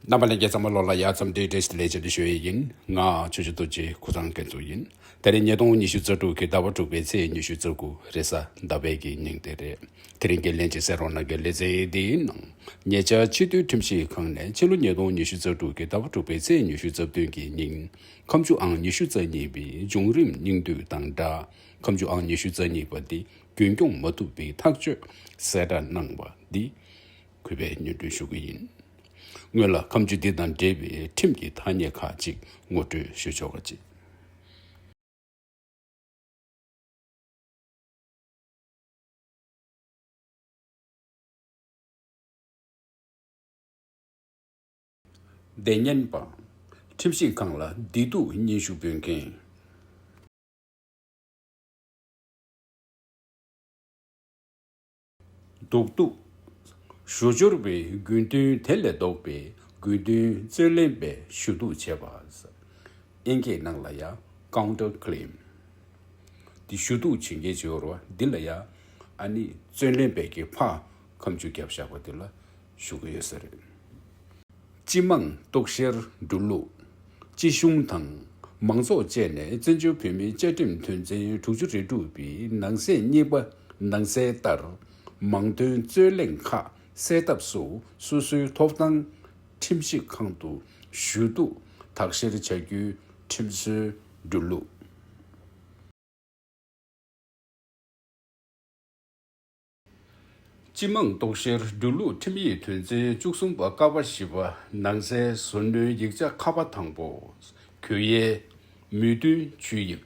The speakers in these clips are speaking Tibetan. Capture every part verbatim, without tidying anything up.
རྣམ་པ་ལྷན་རྒྱས་ཚང་མ་ལོ་ལ་ཡ་འཚམས་འདྲི་བཀྲ་ཤིས་བདེ་ལེགས་བྱུང་ཞུ་ཡི་ཡིན། ང་ཆོས་རྗེ་རྡོ་རྗེ་ཁུ་ཚང་མཁན་ཚོ་ཡིན། དེ་རིང་ཉིས་སྟོང་ཉི་ཤུ་རྩ་དྲུག་གི་ཟླ་བ་དྲུག་པའི་ཚེས་ཉི་ཤུ་རྩ་དགུ་རེས་གཟའ་ཟླ་བའི་གི་ཉིན་དེ་རེད། དེ་རིང་གི་ལན་གཅིག་གསན་རོགས་གནང་གི། ལེ་ཚན་འདིའི་ནང་ཉེ་ཆར་ཕྱི་དོན་ཁྲིམས་ཞིབ་ཁང་ནས་ཕྱི་ལོ་ཉིས་སྟོང་ཉི་ཤུ་རྩ་དྲུག་གི་ཟླ་བ་དྲུག་པའི་ཚེས་ཉི་ཤུ་རྩ་བདུན་གི་ཉིན་ཁ་མཆུ་ཨང་ཉི་ཤུ་རྩ་གཉིས་པའི་བྱུང་རིམ་སྙིང་བསྡུས་དང་སྦྲགས། ཁ་མཆུ་ཨང་ཉི་ཤུ་རྩ་གཉིས་པ་འདི་རྒྱུན་སྐྱོང་མ་ཐུབ་པའི་ཐག་གཅོད་གསལ་བསྒྲགས་གནང་བ་འདི་གུས་པས་སྙན་སྒྲོན་ཞུ་གི་ཡིན། སྔོན་ལ་ཁ་མཆུ་འདི་དང་འབྲེལ་བའི་ཁྲིམས་ཀྱི་ཐ་སྙད་ཁག་ཅིག་ངོ་སྤྲོད་ཞུ་ཆོག་ག་ཅིག། བདེན་གཉེན་པ། ཁྲིམས་ཞིབ་ཁང་ལ་བདེ་སྡུག་སྙན་ཞུ་འབུལ་མཁན། སྡུག་སྡུག་ཞུ་སྦྱོར་བའི་དགོས་འདུན་དེ་ལས་ལྡོག་པའི་དགོས་འདུན་རྩོད་ལེན་པས་ཞུ་གཏུག་བྱས་པ། ཨིན་སྐད་ནང་ལ་ཡ་ཀའུན་ཊར་ཀི་ལེམ། འདི་ཞུ་གཏུག་བྱེད་མཁན་ཅིག་ཡོད་རེད་བ། འདི་ལ་ཡ་ཨ་ནི་རྩོད་ལེན་པས་ཀྱི་ཕ་ཁ་མཆུ་བརྒྱབ་བཞག་པ་འདི་ལ་ཞུ་གི་ཡོད་ས་རེད། སྤྱི་དམངས་གཏོགས་བཤེར་འགྲོ་ལུགས། སྤྱི་གཞུང་དང་མང་ཚོགས་བཅས་ནས་བཙན་བྱོལ་བོད་མིའི་བཅའ་ཁྲིམས་དོན་ཚན་དྲུག་ཅུ་རེ་དྲུག་པའི་ནང་གསེས་གཉིས་པ་ནང་གསལ་ལྟར་མང་དོན་རྩོད་གླེང་ཁག་སེལ་ཐབས་སུ་སོ་སོའི་ཐོབ་ཐང་ཁྲིམས་ཞིབ་ཁང་དུ་ཞུ་གཏུག་དག་བཤེར་བྱ་རྒྱུའི་ཁྲིམས་སྲོལ་འགྲོ་ལུགས། སྤྱི་དམངས་གཏོགས་བཤེར་འགྲོ་ལུགས་ཁྲིམས་ཡིག་དོན་ཚན་བཅུ་གསུམ་པ་ཀ་པ་བཞི་པ་ནང་གསལ་ཟུར་སྣོན་ཡིག་ཆ་ཁ་པ་དང་པོ། གུ་ཡངས། མོས་མཐུན་ཆོད་ཡིག།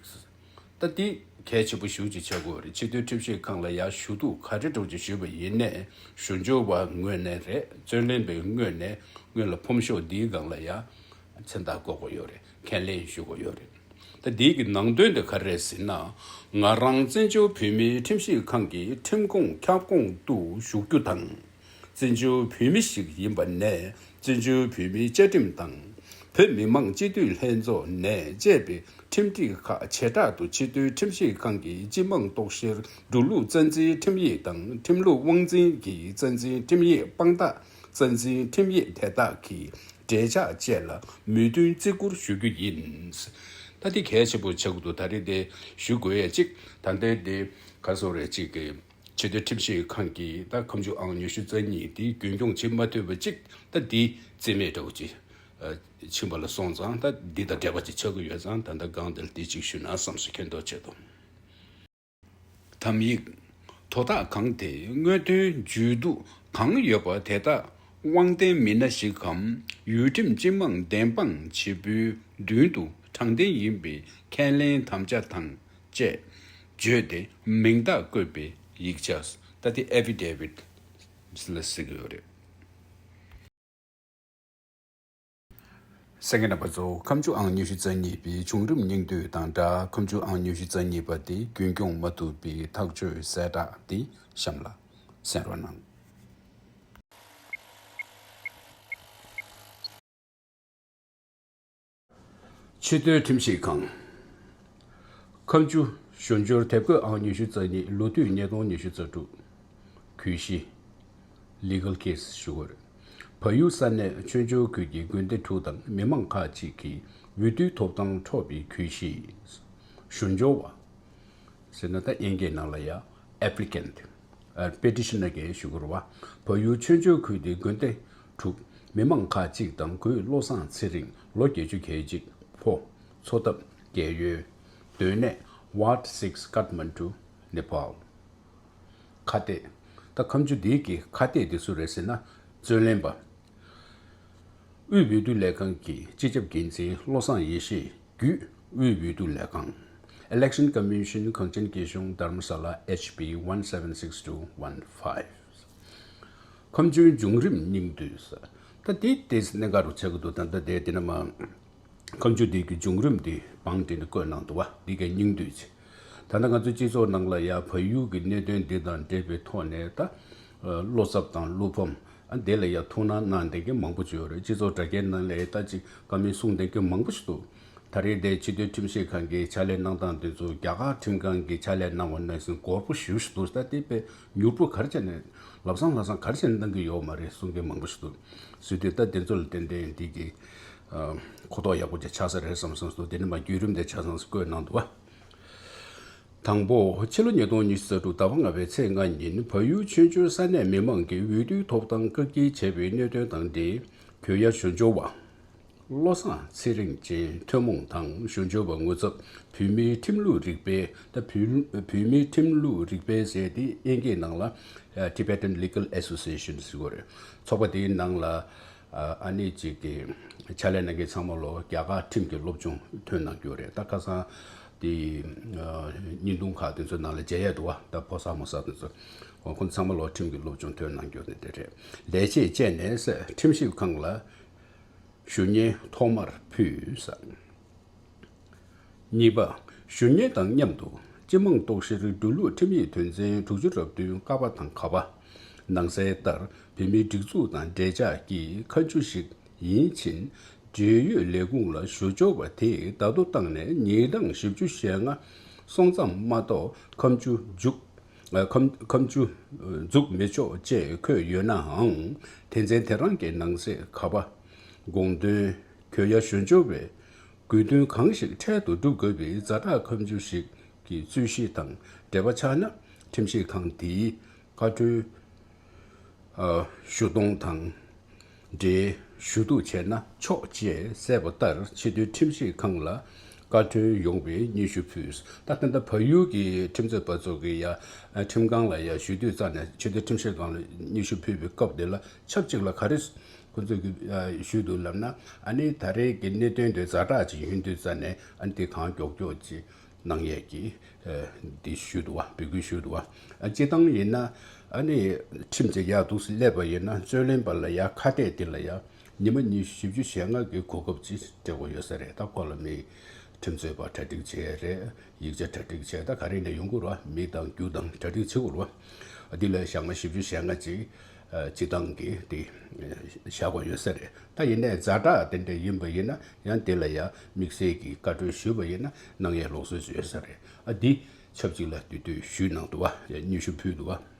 ད་འདི་གལ་ཆེན་པོ་ཞེ་ཅིག་ཆགས་ཀྱི་ཡོད་རེད། ཕྱི་དོན་ཁྲིམས་ཞིབ་ཁང་ལ་ཡར་ཞུ་གཏུག་ག་རེ་འདྲ་ཅིག་ཞུས་པ་ཡིན་ནའི་ཞུ་སྦྱོར་བ་ངོས་ནས་རེད། རྩོད་ལེན་པའི་ངོས་ནས་སྔོན་ལ་ཕོམ་ཤོག་འདིའི་སྒང་ལ་ཡར་མཚན་རྟགས་འགོད་དགོས་ཡོད་རེད། ཁས་ལེན་ཞུ་དགོས་ཡོད་རེད། ད་འདི་གི་ནང་དོན་དེ་ག་རེ་རེད་ཟེར་ན། ང་རང་བཙན་བྱོལ་བོད་མིའི་ཁྲིམས་ཞིབ་ཁང་གི་ཁྲིམས་ཁང་ཁྱབ་ཁོངས་དུ་ཞུགས་རྒྱུ་དང་། བཙན་བྱོལ་བོད་མི་ཞིག་ཡིན་པ་ནས་བཙན་བྱོལ་བོད་མིའི་བཅའ་ཁྲིམས་དང་། བོད་མི་མང་སྤྱི་འཐུས་ལྷན་ཚོགས་ནས་བཅས་པའི་ཁྲིམས་སྒྲིག་ཁག་བྱེ་བྲག་ཏུ་ཕྱི་དོན་ཁྲིམས་ཞིབ་ཁང་གི་སྤྱི་དམངས་གཏོགས་བཤེར་འགྲོ་ལུགས་རྩ་འཛིན་ཁྲིམས་ཡིག་དང་ཁྲིམས་ལུགས་དབང་འཛིན་གྱི་རྩ་འཛིན་ཁྲིམས་ཡིག་དཔང་རྟགས་རྩ་འཛིན་ཁྲིམས་ཡིག་དེ་དག་གི་འབྲེལ་ཆགས་བཅས་ལ་མོས་མཐུན་བརྩི་བཀུར་ཞུ་རྒྱུ་ཡིན། ད་འདི་གལ་ཆེན་པོ་ཆགས་ཀྱི་འདུག་ད་རེས་དེ་ཞུ་དགོས་ཡས་གཅིག་ད་ལྟའི་དེ་ག་སོགས་རེད། གཅིག་གི་ཕྱི་དོན་ཁྲིམས་ཞིབ་ཁང་གིས་ད་ཁ་མཆུ་ཨང་ཉི་ཤུ་རྩ་གཉིས་དེ་རྒྱུན་སྐྱོང་བྱེད་མ་ཐུབ་པ་གཅིག་ད་འདི་རྩིས་མེད་འདྲ་བོ་ཅིག་ཕྱིན་པ་ལ་སོང་ཙང་། ད་འདི་དང་འབྲེལ་བ་ཅིག་ཆགས་ཀྱི་ཡོད་ཙང་། ད་ལྟ་སྒང་དེར་འདི་གཅིག་ཞུས་ན་བསམ་སོང་། མཁྱེན་རྟོགས་ཆེད་དུ། དམ་ཡིག་དོ་བདག་གང་དེ་དངོས་དོན་བརྗོད་དུ་གང་ཡོད་པ་དེ་དག་དབང་ལྡན་མི་སྣ་ཞིག་གམ་ཡུལ་ཁྲིམས་སྤྱི་དམངས་བདེན་དཔང་བྱེད་པོའི་མདུན་དུ་དྲང་བདེན་ཡིན་པའི་ཁས་ལེན་དམ་བཅའ་དང་བཅས་བརྗོད་དེ་མིང་རྟགས་བཀོད་པའི་ཡིག་ཆ། ད་དེ་ཨེ་ཕི་ཌེ་བིད་ལ་ཟེར་གྱི་ཡོད་རེད། གསན་མཁན་རྣམ་པ་ཚོ། ཁ་མཆུ་ཨང་ཉི་ཤུ་རྩ་གཉིས་པའི་བྱུང་རིམ་སྙིང་བསྡུས་དང་སྦྲགས། ཁ་མཆུ་ཨང་ཉི་ཤུ་རྩ་གཉིས་པ་དེ་རྒྱུན་སྐྱོང་མ་ཐུབ་པའི་ཐག་གཅོད་གསལ་བསྒྲགས་དེ་གཤམ་ལ་གསན་རོགས་གནང་། ཕྱི་དོན་ཁྲིམས་ཞིབ་ཁང་། ཁ་མཆུ་ཞུ་སྦྱོར་དེབ་འགོད་ཨང་ཉི་ཤུ་རྩ་གཉིས། ལོ་དུས་ཉིས་སྟོང་ཉི་ཤུ་རྩ་དྲུག་གུས་བཞེས། Legal case ཞུ་དགོས་རེད། བལ་ཡུལ་ས་གནས་ཆོས་འབྱོར་ཁུལ་གྱི་དགོན་སྡེ་དྲུག་དང་མི་མང་ཁག་ཅིག་གིས་འོས་བསྡུའི་ཐོབ་ཐང་འཕྲོག་པའི་གུས་བཞེས། ཞུ་སྦྱོར་བ་ཟེར་ན་ད་ཨིན་སྐད་ནང་ལ་ཡ་applicant ཨ་petitioner གིས་ཞུ་དགོས་རེད་བ། བལ་ཡུལ་ཆོས་འབྱོར་ཁུལ་དེ་དགོན་སྡེ་དྲུག་མི་མང་ཁག་ཅིག་དང་། གོས་བློ་བཟང་ཚེ་རིང་ལོ་བརྒྱད་ཅུ་གྱ་གཅིག་ཕོ། འཚོ་ཐབས་རྒས་ཡོལ། སྡོད་གནས་Ward six Kathmandu Nepal། ཁ་གཏད། ད་ཁ་མཆུ་འདི་གི་ཁ་གཏད་དེ་སུ་རེད་ཟེར་ན་རྩོད་ལེན་པ། དབུས་འོས་བསྡུ་ལས་ཁང་གི་སྤྱི་ཁྱབ་འགན་འཛིན་བློ་བཟང་ཡེ་ཤེས་བརྒྱུད་དབུས་འོས་བསྡུ་ལས་ཁང་། Election Commission གངས་ཅན་སྐྱིད་གཤོངས་Dharamsala H P one seven six two one five། ཁ་མཆུའི་བྱུང་རིམ་སྙིང་བསྡུས། ད་དེ་དེ་གནད་འགག་རུ་ཆགས་ཀྱི་འདུག་ད་ལྟ་དེ་དེ་ན་མ། ཁ་མཆུ་འདི་གི་བྱུང་རིམ་འདི་བང་བསྒྲིགས་ནས་བཀོད་གནང་འདུག་བ། འདི་གའི་སྙིང་བསྡུས་ཅིག་ད་ལྟ་ང་ཚོའི་སྤྱི་ཚོགས་ནང་ལ་ཡ་བལ་ཡུལ་གྱི་གནད་དོན་འདི་དང་འབྲེལ་བའི་ཐོག་ནས་ད་བློ་འཚབ་དང་བློ་ཕམ་ཨ་འདི་ལ་ཡ་ཐུགས་སྣང་གནང་བསྡད་མཁན་མང་པོ་ཅིག་ཡོད་རེད། སྤྱི་ཚོགས་དྲ་རྒྱའི་ནང་ལ་ཡ་ད་ཅིག་བཀའ་མོལ་གསུང་བསྡད་མཁན་མང་པོ་ཞིག་འདུག་ད་རེས་དེ་སྤྱི་འཐུས་ཁྲིམས་ཞིབ་ཁང་གི་ཕྱག་ལས་གནང་སྟངས་དེ་ཚོ་རྒྱ་གར་ཁྲིམས་ཁང་གི་ཕྱག་ལས་གནང་བ་ནང་བཞིན་འགོར་པོ་ཞེ་པོ་ཞིག་འདུག་ད་དེ་དཔེ་མྱུར་པོ་ག་རེ་བྱས་ནས་ལམ་སང་ལམ་སང་ག་རེ་བྱས་ནས་གནང་གི་ཡོད་མ་རེད་གསུང་མཁན་མང་པོ་ཞིག་འདུག་ཟེར་དུས། ད་དེ་ཚོ་ལ་བརྟེན་ཏེ་འདི་གི་ཨ་གོ་རྟོགས་ཡག་པོ་ཅིག་ཆགས་ས་རེད་བསམ་བསམ་སོང་། དེ་ནས་མ་བརྒྱུད་རིམ་དེ་ཆ་ཚང་བཀོད་གནང་འདུག་བ། དང་པོ། ཕྱི་ལོ་ཉིས་སྟོང་ཉི་ཤུ་རྩ་དྲུག་ཟླ་བ་ལྔ་པའི་ཚེས་ལྔ་ཉིན་བལ་ཡུལ་ཆོས་འབྱོར་ས་གནས་མི་མང་གིས་འོས་བསྡུའི་ཐོབ་ཐང་བཀག་སྐྱིལ་བྱས་པའི་གནད་དོན་དང་འབྲེལ། གྱོད་ཡ་ཞུ་སྦྱོར་བ་བློ་བཟང་ཚེ་རིང་ཅན་ཐུན་མོང་དང་ཞུ་སྦྱོར་བ་ངོ་ཚབ་བོད་མིའི་ཁྲིམས་ལུགས་རིག་པའི། ད་བོད་བོད་མིའི་ཁྲིམས་ལུགས་རིག་པའི་ཟེར་དེ་དབྱིན་སྐད་ནང་ལ་Tibetan Legal Association ཟེར་གྱི་ཡོད་རེད། ཚོགས་པ་དེའི་ནང་ལ་ཨ་ནི་གཅིག་གི་ཕྱག་ལས་གནང་མཁན་ཚང་མ་ལོ་རྒྱ་གར་ཁྲིམས་ཀྱི་སློབ་སྦྱོང་ཐོན་གནང་རྒྱུ་རེད། ད་ཁ་སང་དེ་བརྙན་ཐུང་ཁག་དེ་ཚོའི་ནང་ལ་མཇལ་ཡས་འདུག་བ། ད་ཕོ་གསར་མོ་གསར་དེ་ཚོ་ཁོང་ཚང་མ་ལོ་ཁྲིམས་ཀྱི་སློབ་སྦྱོང་ཐོན་གནང་རྒྱུ་ནི་དེ་རེད། ལས་བྱེད་བཅས་ནས་ཁྲིམས་ཞིབ་ཁང་ལ་ཞུ་སྙན་ཐོག་མར་ཕུལ་ཟེར། གཉིས་པ། ཞུ་སྙན་དང་མཉམ་དུ་སྤྱི་དམངས་རྟོག་ཞིབ་འགྲོ་ལུགས་ཁྲིམས་ཡིག་དོན་ཚན་དྲུག་ཅུ་རེ་བདུན་ཀ་པ་དང་ག་པ་ནང་གསལ་ལྟར་བོད་མིའི་སྒྲིག་འཛུགས་དང་འབྲེལ་ཆགས་ཀྱི་ཁ་མཆུ་ཞིག་ཡིན་ཕྱིན། འབྲེལ་ཡོད་ལས་ཁུངས་ལ་ཞུ་སྦྱོར་བ་དེས་ལྟ་རྟོག་བཏང་ནས་ཉིན་གྲངས་བཞི་བཅུ་ཞེ་ལྔ་སོང་ཙམ་མ་གཏོགས་ཁ་མཆུ་མཇུག་ཁ་ཁ་མཆུ་འཛུགས་མི་ཆོག་ཅེས་འཁོད་ཡོད་ནའང་། དོན་ཚན་དེ་རང་གི་ནང་གསེས་ག་པ་དགོངས་དོན། གྱོད་ཡ་ཞུ་སྦྱོར་བས་དགོས་འདུན་གང་ཞིག་འཕྲལ་དུ་སྒྲུབ་དགོས་པའི་ཛ་དྲག་ཁ་མཆུ་ཞིག་གི་རྩོད་གཞི་དང་འབྲེལ་བ་ཆགས་ན། ཁྲིམས་ཞིབ་ཁང་དེས་བཀའ་འཁྲོལ་ཞུ་གཏོང་དང་འབྲེལ་ཞུ་གཏུག་བྱས་ན་ཆོག་ཅེས་གསལ་བ་ལྟར། སྤྱི་འཐུས་ཁྲིམས་ཞིབ་ཁང་ལ་བཀའ་འཁྲོལ་ཡོང་བའི་སྙན་ཞུ་ཕུལ། ད་ལྟ་ད་བལ་ཡུལ་གྱི་ཁྲིམས་རྩོད་པ་ཚོ་གིས་ཡ་ཁྲིམས་ཁང་ལ་ཡ་ཞུ་དུས་ཙ་ནས། སྤྱི་འཐུས་ཁྲིམས་ཞིབ་ཁང་ལ་སྙན་ཞུ་ཕུལ་བའི་སྐབས་དེ་ལ་ཆབས་ཅིག་ལ་ག་རེ་ཁོ་ཚོས་ཀྱི་ཞུས་འདུག་ལབ་ན། ཨ་ནི་ད་རེས་ཀྱི་གནད་དོན་དེ་ཛ་དྲག་ཅིག་ཡིན་དུས་ཙ་ནས། ཨ་ནི་དེ་གང་མགྱོགས་མགྱོགས་ཅིག་གནང་ཡས་ཀྱི་འདི་ཞུས་འདུག་བ། འབོད་སྐུལ་ཞུས་འདུག་བ། ཨ་སྤྱི་བཏང་ཡིན་ན་ཨ་ནི་ཁྲིམས་ཅིག་ཡར་འདུག་སླེབས་པ་ཡིན་ན་རྩོད་ལེན་པ་ལ་ཡ་ཁ་གཏད་དེ་ལ་ཡ་ཉི་མ་ཉི་ཤུ་བཞི་བཅུ་ཞེ་ལྔ་གི་གོ་སྐབས་ཅིག་སྤྲད་དགོས་ཡོད་ས་རེད། ད་ཁོ་ལ་མི་ཁྲིམས་རྩོད་པ་གྲ་སྒྲིག་བྱས་རེད། ཡིག་ཆ་གྲ་སྒྲིག་བྱས། ད་ག་རེ་ནས་ཡོང་དགོས་རེད་བ། མི་དང་རྒྱུ་དང་གྲ་སྒྲིག་བྱེད་དགོས་རེད་བ། འདི་ལ་ཞག་མ་བཞི་བཅུ་ཞེ་ལྔ་ཅིག་སྤྱི་བཏང་གི་དེ་བཞག་དགོས་ཡོད་ས་རེད། ད་ཡིན་ནའི་ཛ་དྲག་དེ་འདྲ་ཡིན་པ་ཡིན་ན་ཡང་དེ་ལ་ཡང་དམིགས་བསལ་གྱི་བཀའ་འཁྲོལ་ཞུས་པ་ཡིན་ན་གནང་ཡས་ལུགས་སྲོལ་ཞིག་ཡོད་ས་རེད། ཨ་འདི་ཆབས་ཅིག་ལ་དུས་དུས་ཞུས་གནང་འདུག་བ། སྙན་ཞུ་ཕུལ་འདུག་བ།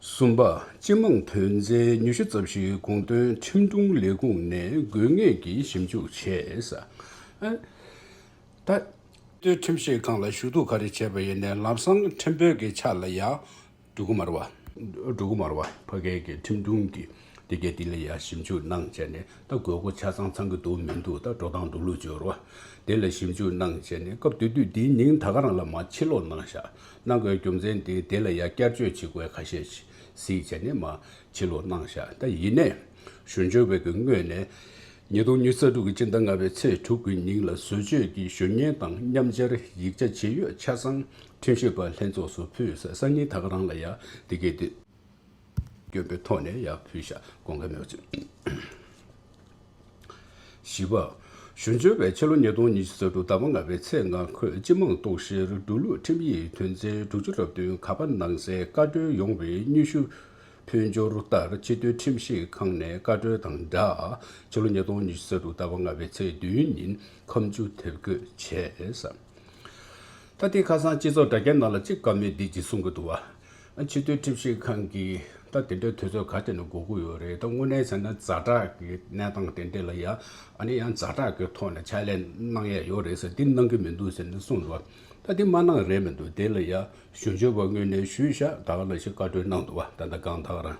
གསུམ་པ། སྤྱི་དམངས་དོན་ཚན་ཉི་ཤུ་རྩ་བཞིའི་དགོངས་དོན་ཁྲིམས་དྲུང་ལས་ཁུངས་ནས་དགོས་ངེས་ཀྱི་ཞིབ་འཇུག་བྱས་ས། ཨ་ད་སྤྱི་འཐུས་ཁྲིམས་ཞིབ་ཁང་ལ་ཞུ་གཏུག་ག་རེ་བྱས་པ་ཡིན་ནའི་ལམ་སང་ཁྲིམས་དཔོན་གྱི་ཕྱག་ལ་ཡ་འགྲོ་གི་མ་རེད་བ། འགྲོ་གི་མ་རེད་བ། ཕ་གིའི་གི་ཁྲིམས་དྲུང་གི་དེ་གའི་དེ་ལ་ཡ་ཞིབ་འཇུག་གནང་བྱས་ནས། ད་དགོས་མཁོ་ཆ་ཚང་ཚང་གི་འདུག་མི་འདུག་ད་འགྲོ་སྟངས་འགྲོ་ལུགས་བརྗོད་རོགས། དེ་ལ་ཞིབ་འཇུག་གནང་བྱས་ནས། སྐབས་དེ་དུས་དེའི་ཉིན་ད་ག་རང་ལ་མར་ཕྱིར་ལོག་གནང་ཤག་གནང་དགོས་རྒྱུ་མཚན་དེ་དེ་ལ་ཡ་བསྐྱར་བཅོས་བྱེད་དགོས་ཁ་ཤས་ཤིག་གཟིགས་བྱས་ནས་མར་ཕྱིར་ལོག་གནང་ཤག་ད་ཡིན་ནའི་ཞུ་སྦྱོར་བའི་གི་ངོས་ནས་ཉིས་སྟོང་ཉི་ཤུ་རྩ་དྲུག་གི་སྤྱི་ཟླ་ལྔ་པའི་ཚེས་དྲུག་གི་ཉིན་ལ་བཟོ་བཅོས་ཀྱི་ཞུ་སྙན་དང་མཉམ་སྦྱར་ཡིག་ཆ་ཇི་ཡོད་ཆ་ཚང་ཁྲིམས་ཞིབ་པ་ལྷན་ཚོགས་སུ་ཕུལ། སང་ཉིན་ད་ག་རང་ལ་ཡ་དེ་གའི་དེ་སྐྱོན་པའི་ཐོག་ནས་ཡར་ཕུལ་བཞག་དགོངས་འགལ་མེད་པ་བྱུང་། བཞི་པ། ཞུ་སྦྱོར་བས་ཕྱི་ལོ་ཉིས་སྟོང་ཉི་ཤུ་རྩ་དྲུག་ཟླ་བ་ལྔ་པའི་ཚེས་ལྔ་འཁོད་སྤྱི་དམངས་རྟོག་ཞིབ་འགྲོ་ལུགས་ཁྲིམས་ཡིག་དོན་ཚན་དྲུག་ཅུ་རེ་བདུན་ག་པ་ནང་གསལ་བཀའ་འཁྲོལ་ཡོང་བའི་སྙན་ཞུ་ཕུལ་སྦྱོར་ལྟར། སྤྱི་འཐུས་ཁྲིམས་ཞིབ་ཁང་ནས་བཀའ་འཁྲོལ་དང་སྦྲགས། ཕྱི་ལོ་ཉིས་སྟོང་ཉི་ཤུ་རྩ་དྲུག་ཟླ་བ་ལྔ་པའི་ཚེས་བདུན་ཉིན་ཁ་མཆུ་དེབ་འགོད་བྱས། ད་དེ་ཁ་སང་སྤྱི་ཚོགས་དྲ་རྒྱའི་ནང་ལ་གཅིག་བཀའ་མོལ་འདི་གཅིག་གསུང་གི་འདུག་བ། ཨ་སྤྱི་འཐུས་ཁྲིམས་ཞིབ་ཁང་གིས་ད་དེ་འདྲའི་དུས་ཚོད་ག་དེ་ནས་འགོར་གྱི་ཡོད་རེད། ད་དངོས་གནས་བྱས་ན་ཛ་དྲག་གི་གནས་སྟངས་དེ་འདྲ་ལ་ཡ། ཨ་ནི་ཡང་ཛ་དྲག་གི་ཐོག་ནས་ཕྱག་ལས་གནང་ཡས་ཡོད་རེད་ཟེར། འདི་གནང་གི་མི་འདུག་ཟེར་ནས་གསུངས་འདུག་བ། ད་འདི་མ་གནང་རེད་མི་འདུག་དེ་ལ་ཡ་ཞུ་སྦྱོར་བ་ངོས་ནས་ཞུས་བཞག་ད་ག་ལ་ཞིག་བཀའ་འཁྲོལ་གནང་འདུག་བ། ད་ད་གང་ད་ག་རང་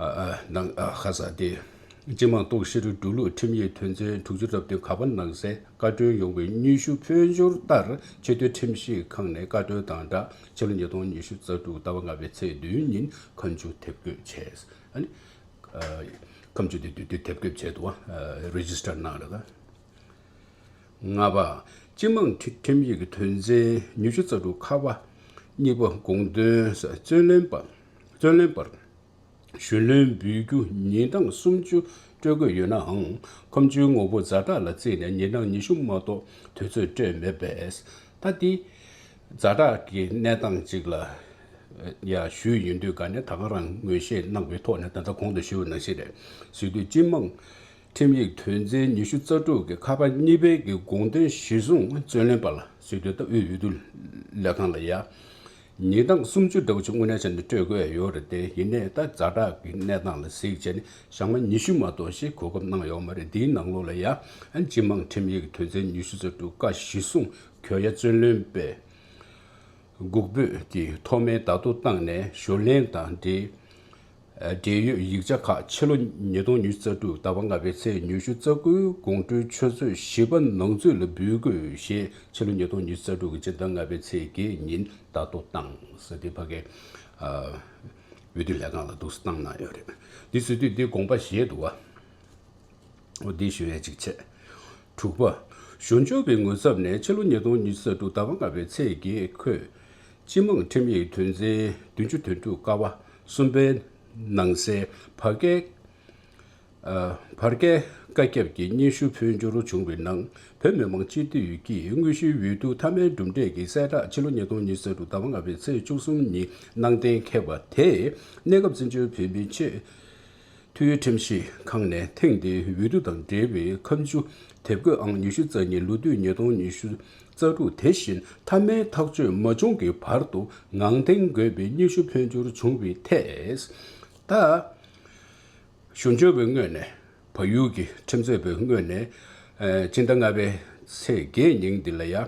ཨ་ཨ་ནང་ཨ་ཁ་ས་དེ། སྤྱི་དམངས་རྟོག་ཞིབ་འགྲོ་ལུགས་ཁྲིམས་ཡིག་དོན་ཚན་དྲུག་ཅུ་རེ་བདུན་ག་པ་ནང་གསལ་བཀའ་འཁྲོལ་ཡོང་བའི་སྙན་ཞུ་ཕུལ་སྦྱོར་ལྟར། སྤྱི་འཐུས་ཁྲིམས་ཞིབ་ཁང་ནས་བཀའ་འཁྲོལ་དང་སྦྲགས། ཕྱི་ལོ་ཉིས་སྟོང་ཉི་ཤུ་རྩ་དྲུག་ཟླ་བ་ལྔ་པའི་ཚེས་བདུན་ཉིན་ཁ་མཆུ་དེབ་འགོད་བྱས། ཨ་ནི་ཨ་ཁ་མཆུ་དེ་དུས་དུས་དེབ་འགོད་བྱས་འདུག་བ། རེ་ཇི་སི་ཊར་གནང་རེད་ད། ལྔ་པ། སྤྱི་དམངས་ཁྲི་ཁྲིམས་ཡིག་དོན་ཚན་ཉི་ཤུ་རྩ་དྲུག་ཁ་པ་གཉིས་པ་དགོངས་དོན། རྩོད་ལེན་པ། རྩོད་ལེན་པར་ཞུ་ལན་འབུལ་རྒྱུ་ཉིན་གྲངས་སུམ་ཅུ་སྤྲོད་དགོས་ཡོད་ནའང་། ཁ་མཆུའི་ངོ་བོ་ཛ་དྲག་ལ་བརྩིས་ནས་ཉིན་གྲངས་ཉི་ཤུ་མ་གཏོགས་དུས་ཚོད་སྤྲད་མེད་པས། ད་འདི་ཛ་དྲག་གི་གནས་སྟངས་ཅིག་ལ་ཡ་ཞུས་ཡིན་དུས་ག་ནས་ད་ག་རང་ངོས་བཞེས་གནང་བའི་ཐོག་ནས། ད་ལྟ་གོང་དུ་ཞུས་པ་ནང་བཞིན་རེད། ཟེར་དུས་སྤྱི་དམངས་ ཁྲིམས་ཡིག་དོན་ཚན་ཉི་ཤུ་རྩ་དྲུག་གི་ཁ་པར་གཉིས་པའི་གི་དགོངས་དོན་གཞིར་བཟུང་རྩོད་ལེན་པ་ལ་ཟེར་དུས་ད་དབུས་འོས་བསྡུ་ལས་ཁང་ལ་ཡ། ཉིས་སྟོང་སུམ་ཅུ་འདྲ་བོ་ཅིག་དངོས་གནས་བྱས་ནས་སྤྲོད་དགོས་ཡོད་རེད་དེ། ཡིན་ནའི་ད་ཛ་དྲག་གི་གནས་སྟངས་ལ་གཟིགས་བྱས་ནས་ཞག་མ་ཉི་ཤུ་མ་གཏོགས་ཤིག་གོ་སྐབས་གནང་ཡོད་མ་རེད། འདིའི་ནང་ལོགས་ལ་ཡ་ཨ་སྤྱི་དམངས་ཁྲིམས་ཡིག་དོན་ཚན་ཉི་ཤུ་རྩ་དྲུག་ཀ་གཞིར་བཟུང་གྱོད་ཡ་རྩོད་ལེན་པས་འགུག་འབོད་ཀྱི་ཐོག་མའི་བརྡ་ཐོ་བཏང་ནས་ཞུར་ལེན་དང་འབྲེལ། འབྲེལ་ཡོད་ཡིག་ཆ་ཁག་ཕྱི་ལོ་ཉིས་སྟོང་ཉི་ཤུ་རྩ་དྲུག་ཟླ་བ་ལྔ་པའི་ཚེས་ཉི་ཤུ་རྩ་དགུའི་དགོང་དྲོའི་ཆུ་ཚོད་བཞི་པ་ནང་ཚུད་ལ་འབུལ་དགོས་ཞེས་ཕྱི་ལོ་ཉིས་སྟོང་ཉི་ཤུ་རྩ་དྲུག་གི་སྤྱི་ཟླ་ལྔ་པའི་ཚེས་བརྒྱད་ཉིན་བརྡ་ཐོ་བཏང་ཟེར་ཏེ་ཕ་གིའི་འོས་བསྡུ་ལས་ཁང་ལ་འདུག་སེ་བཏང་གནང་ཡོད་རེད། འདི་ཟེར་དུས་འདི་དགོངས་པ་བཞེས་འདུག་བ། འོ་འདི་ཞུ་ཡས་ཅིག་བྱས། དྲུག་པ། ཞུ་སྦྱོར་བའི་ངོ་ཚབ་ནས་ཕྱི་ལོ་ཉིས་སྟོང་ཉི་ཤུ་རྩ་དྲུག་ཟླ་བ་ལྔ་པའི་ཚེས་བརྒྱད་ཁོས་སྤྱི་དམངས་ཁྲིམས་ཡིག་དོན་ཚན་བདུན་ཅུ་དོན་དྲུག་ཀ་བ་གསུམ་པའི་ནང་གསལ་བར་བརྒལ། ཨ། བར་བརྒལ་བཀའ་ཁྱབ་ཀྱི་སྙན་ཞུ་འཕོ་འགྱུར་བྱུང་བའི་ནང་བོད་མི་མང་སྤྱི་འཐུས་ཀྱི་དངོས་གཞིའི་འོས་བསྡུ་མཐའ་མའི་གྲུབ་འབྲས་ཀྱི་གསལ་བསྒྲགས་ཕྱི་ལོ་ཉིས་སྟོང་ཉི་ཤུ་རྩ་དྲུག་ཟླ་བ་ལྔ་པའི་ཚེས་བཅུ་གསུམ་ཉིན་གནང་གཏན་འཁེལ་བ་དེས་གནས་སྐབས་བཙན་བྱོལ་བོད་མིའི་ཆེས་མཐོའི་ཁྲིམས་ཞིབ་ཁང་ནས་ཐེངས་འདིའི་འོས་བསྡུ་དང་འབྲེལ་བའི་ཁ་མཆུ་དེབ་འགོད་ཨང་ཉི་ཤུ་རྩ་གཉིས་ལོ་དུས་ཉིས་སྟོང་ཉི་ཤུ་རྩ་དྲུག་དེ་བཞིན་མཐའ་མའི་ཐག་གཅོད་མ་བྱུང་གི་བར་དུ་ངང་འཐེན་དགོས་པའི་སྙན་ཞུ་འཕོ་འགྱུར་བྱུང་བའི་ཐད། ད། ཞུ་སྦྱོར་བའི་ངོས་ནས་བལ་ཡུལ་གྱི་ཁྲིམས་རྩོད་པའི་ངོས་ནས་ཨ་སྤྱི་ཟླ་ལྔ་པའི་ཚེས་བརྒྱད་ཉིན་འདི་ལ་ཡ་ཨ་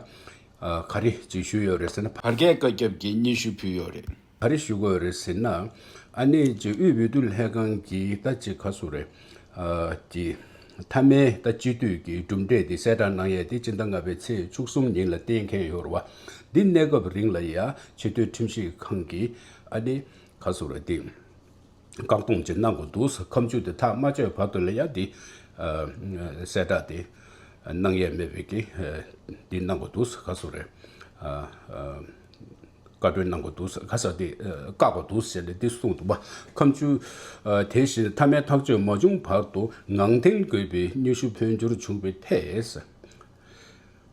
ག་རེ་ཅིག་ཞུས་ཡོད་རེད་ཟེར་ན། བར་བརྒལ་བཀའ་ཁྱབ་ཀྱི་སྙན་ཞུ་ཕུལ་ཡོད་རེད། ག་རེ་ཞུ་དགོས་རེད་ཟེར་ན། ཨ་ནི་ཅིག་དབུས་འོས་བསྡུ་ལྷན་ཁང་གིས་ད་ཅིག་ག་ཟེར་རེད། ཨ་ཅིག་མཐའ་མའི་ད་སྤྱི་འཐུས་ཀྱི་གྲུབ་འབྲས་འདི་གསལ་བསྒྲགས་གནང་ཡས་དེ་སྤྱི་ཟླ་ལྔ་པའི་ཚེས་བཅུ་གསུམ་ཉིན་ལ་གཏན་འཁེལ་ཡོད་རེད་བ། འདི་གནས་སྐབས་རིང་ལ་ཡ་ཆེས་མཐོའི་ཁྲིམས་ཞིབ་ཁང་གིས་ཨ་ནི་ག་ཟེར་རེད་དེ། བཀག་སྡོམ་ཅིག་གནང་དགོས་འདུག་ཁ་མཆུ་དེ་ཐག་མ་ཆོད་བར་དུ་ལ་ཡ་འདི་ཨ་གསལ་བསྒྲགས་དེ་གནང་ཡས་མེད་པའི་གི་ཨ་འདི་གནང་དགོས་འདུག་ག་ཟེར་རེད། ཨ་ཨ་བཀའ་འཁྲོལ་གནང་དགོས་འདུག་ག་ཟེར་དེ་ཨ་བཀག་དགོས་འདུག་ཟེར་ནས་འདི་གསུངས་འདུག་བ། ཁ་མཆུ་ཨ་དེ་བཞིན་མཐའ་མའི་ཐག་གཅོད་མ་བྱུང་བར་དུ་ངང་འཐེན་དགོས་པའི་སྙན་ཞུ་འཕོ་འགྱུར་བྱུང་བའི་ཐད།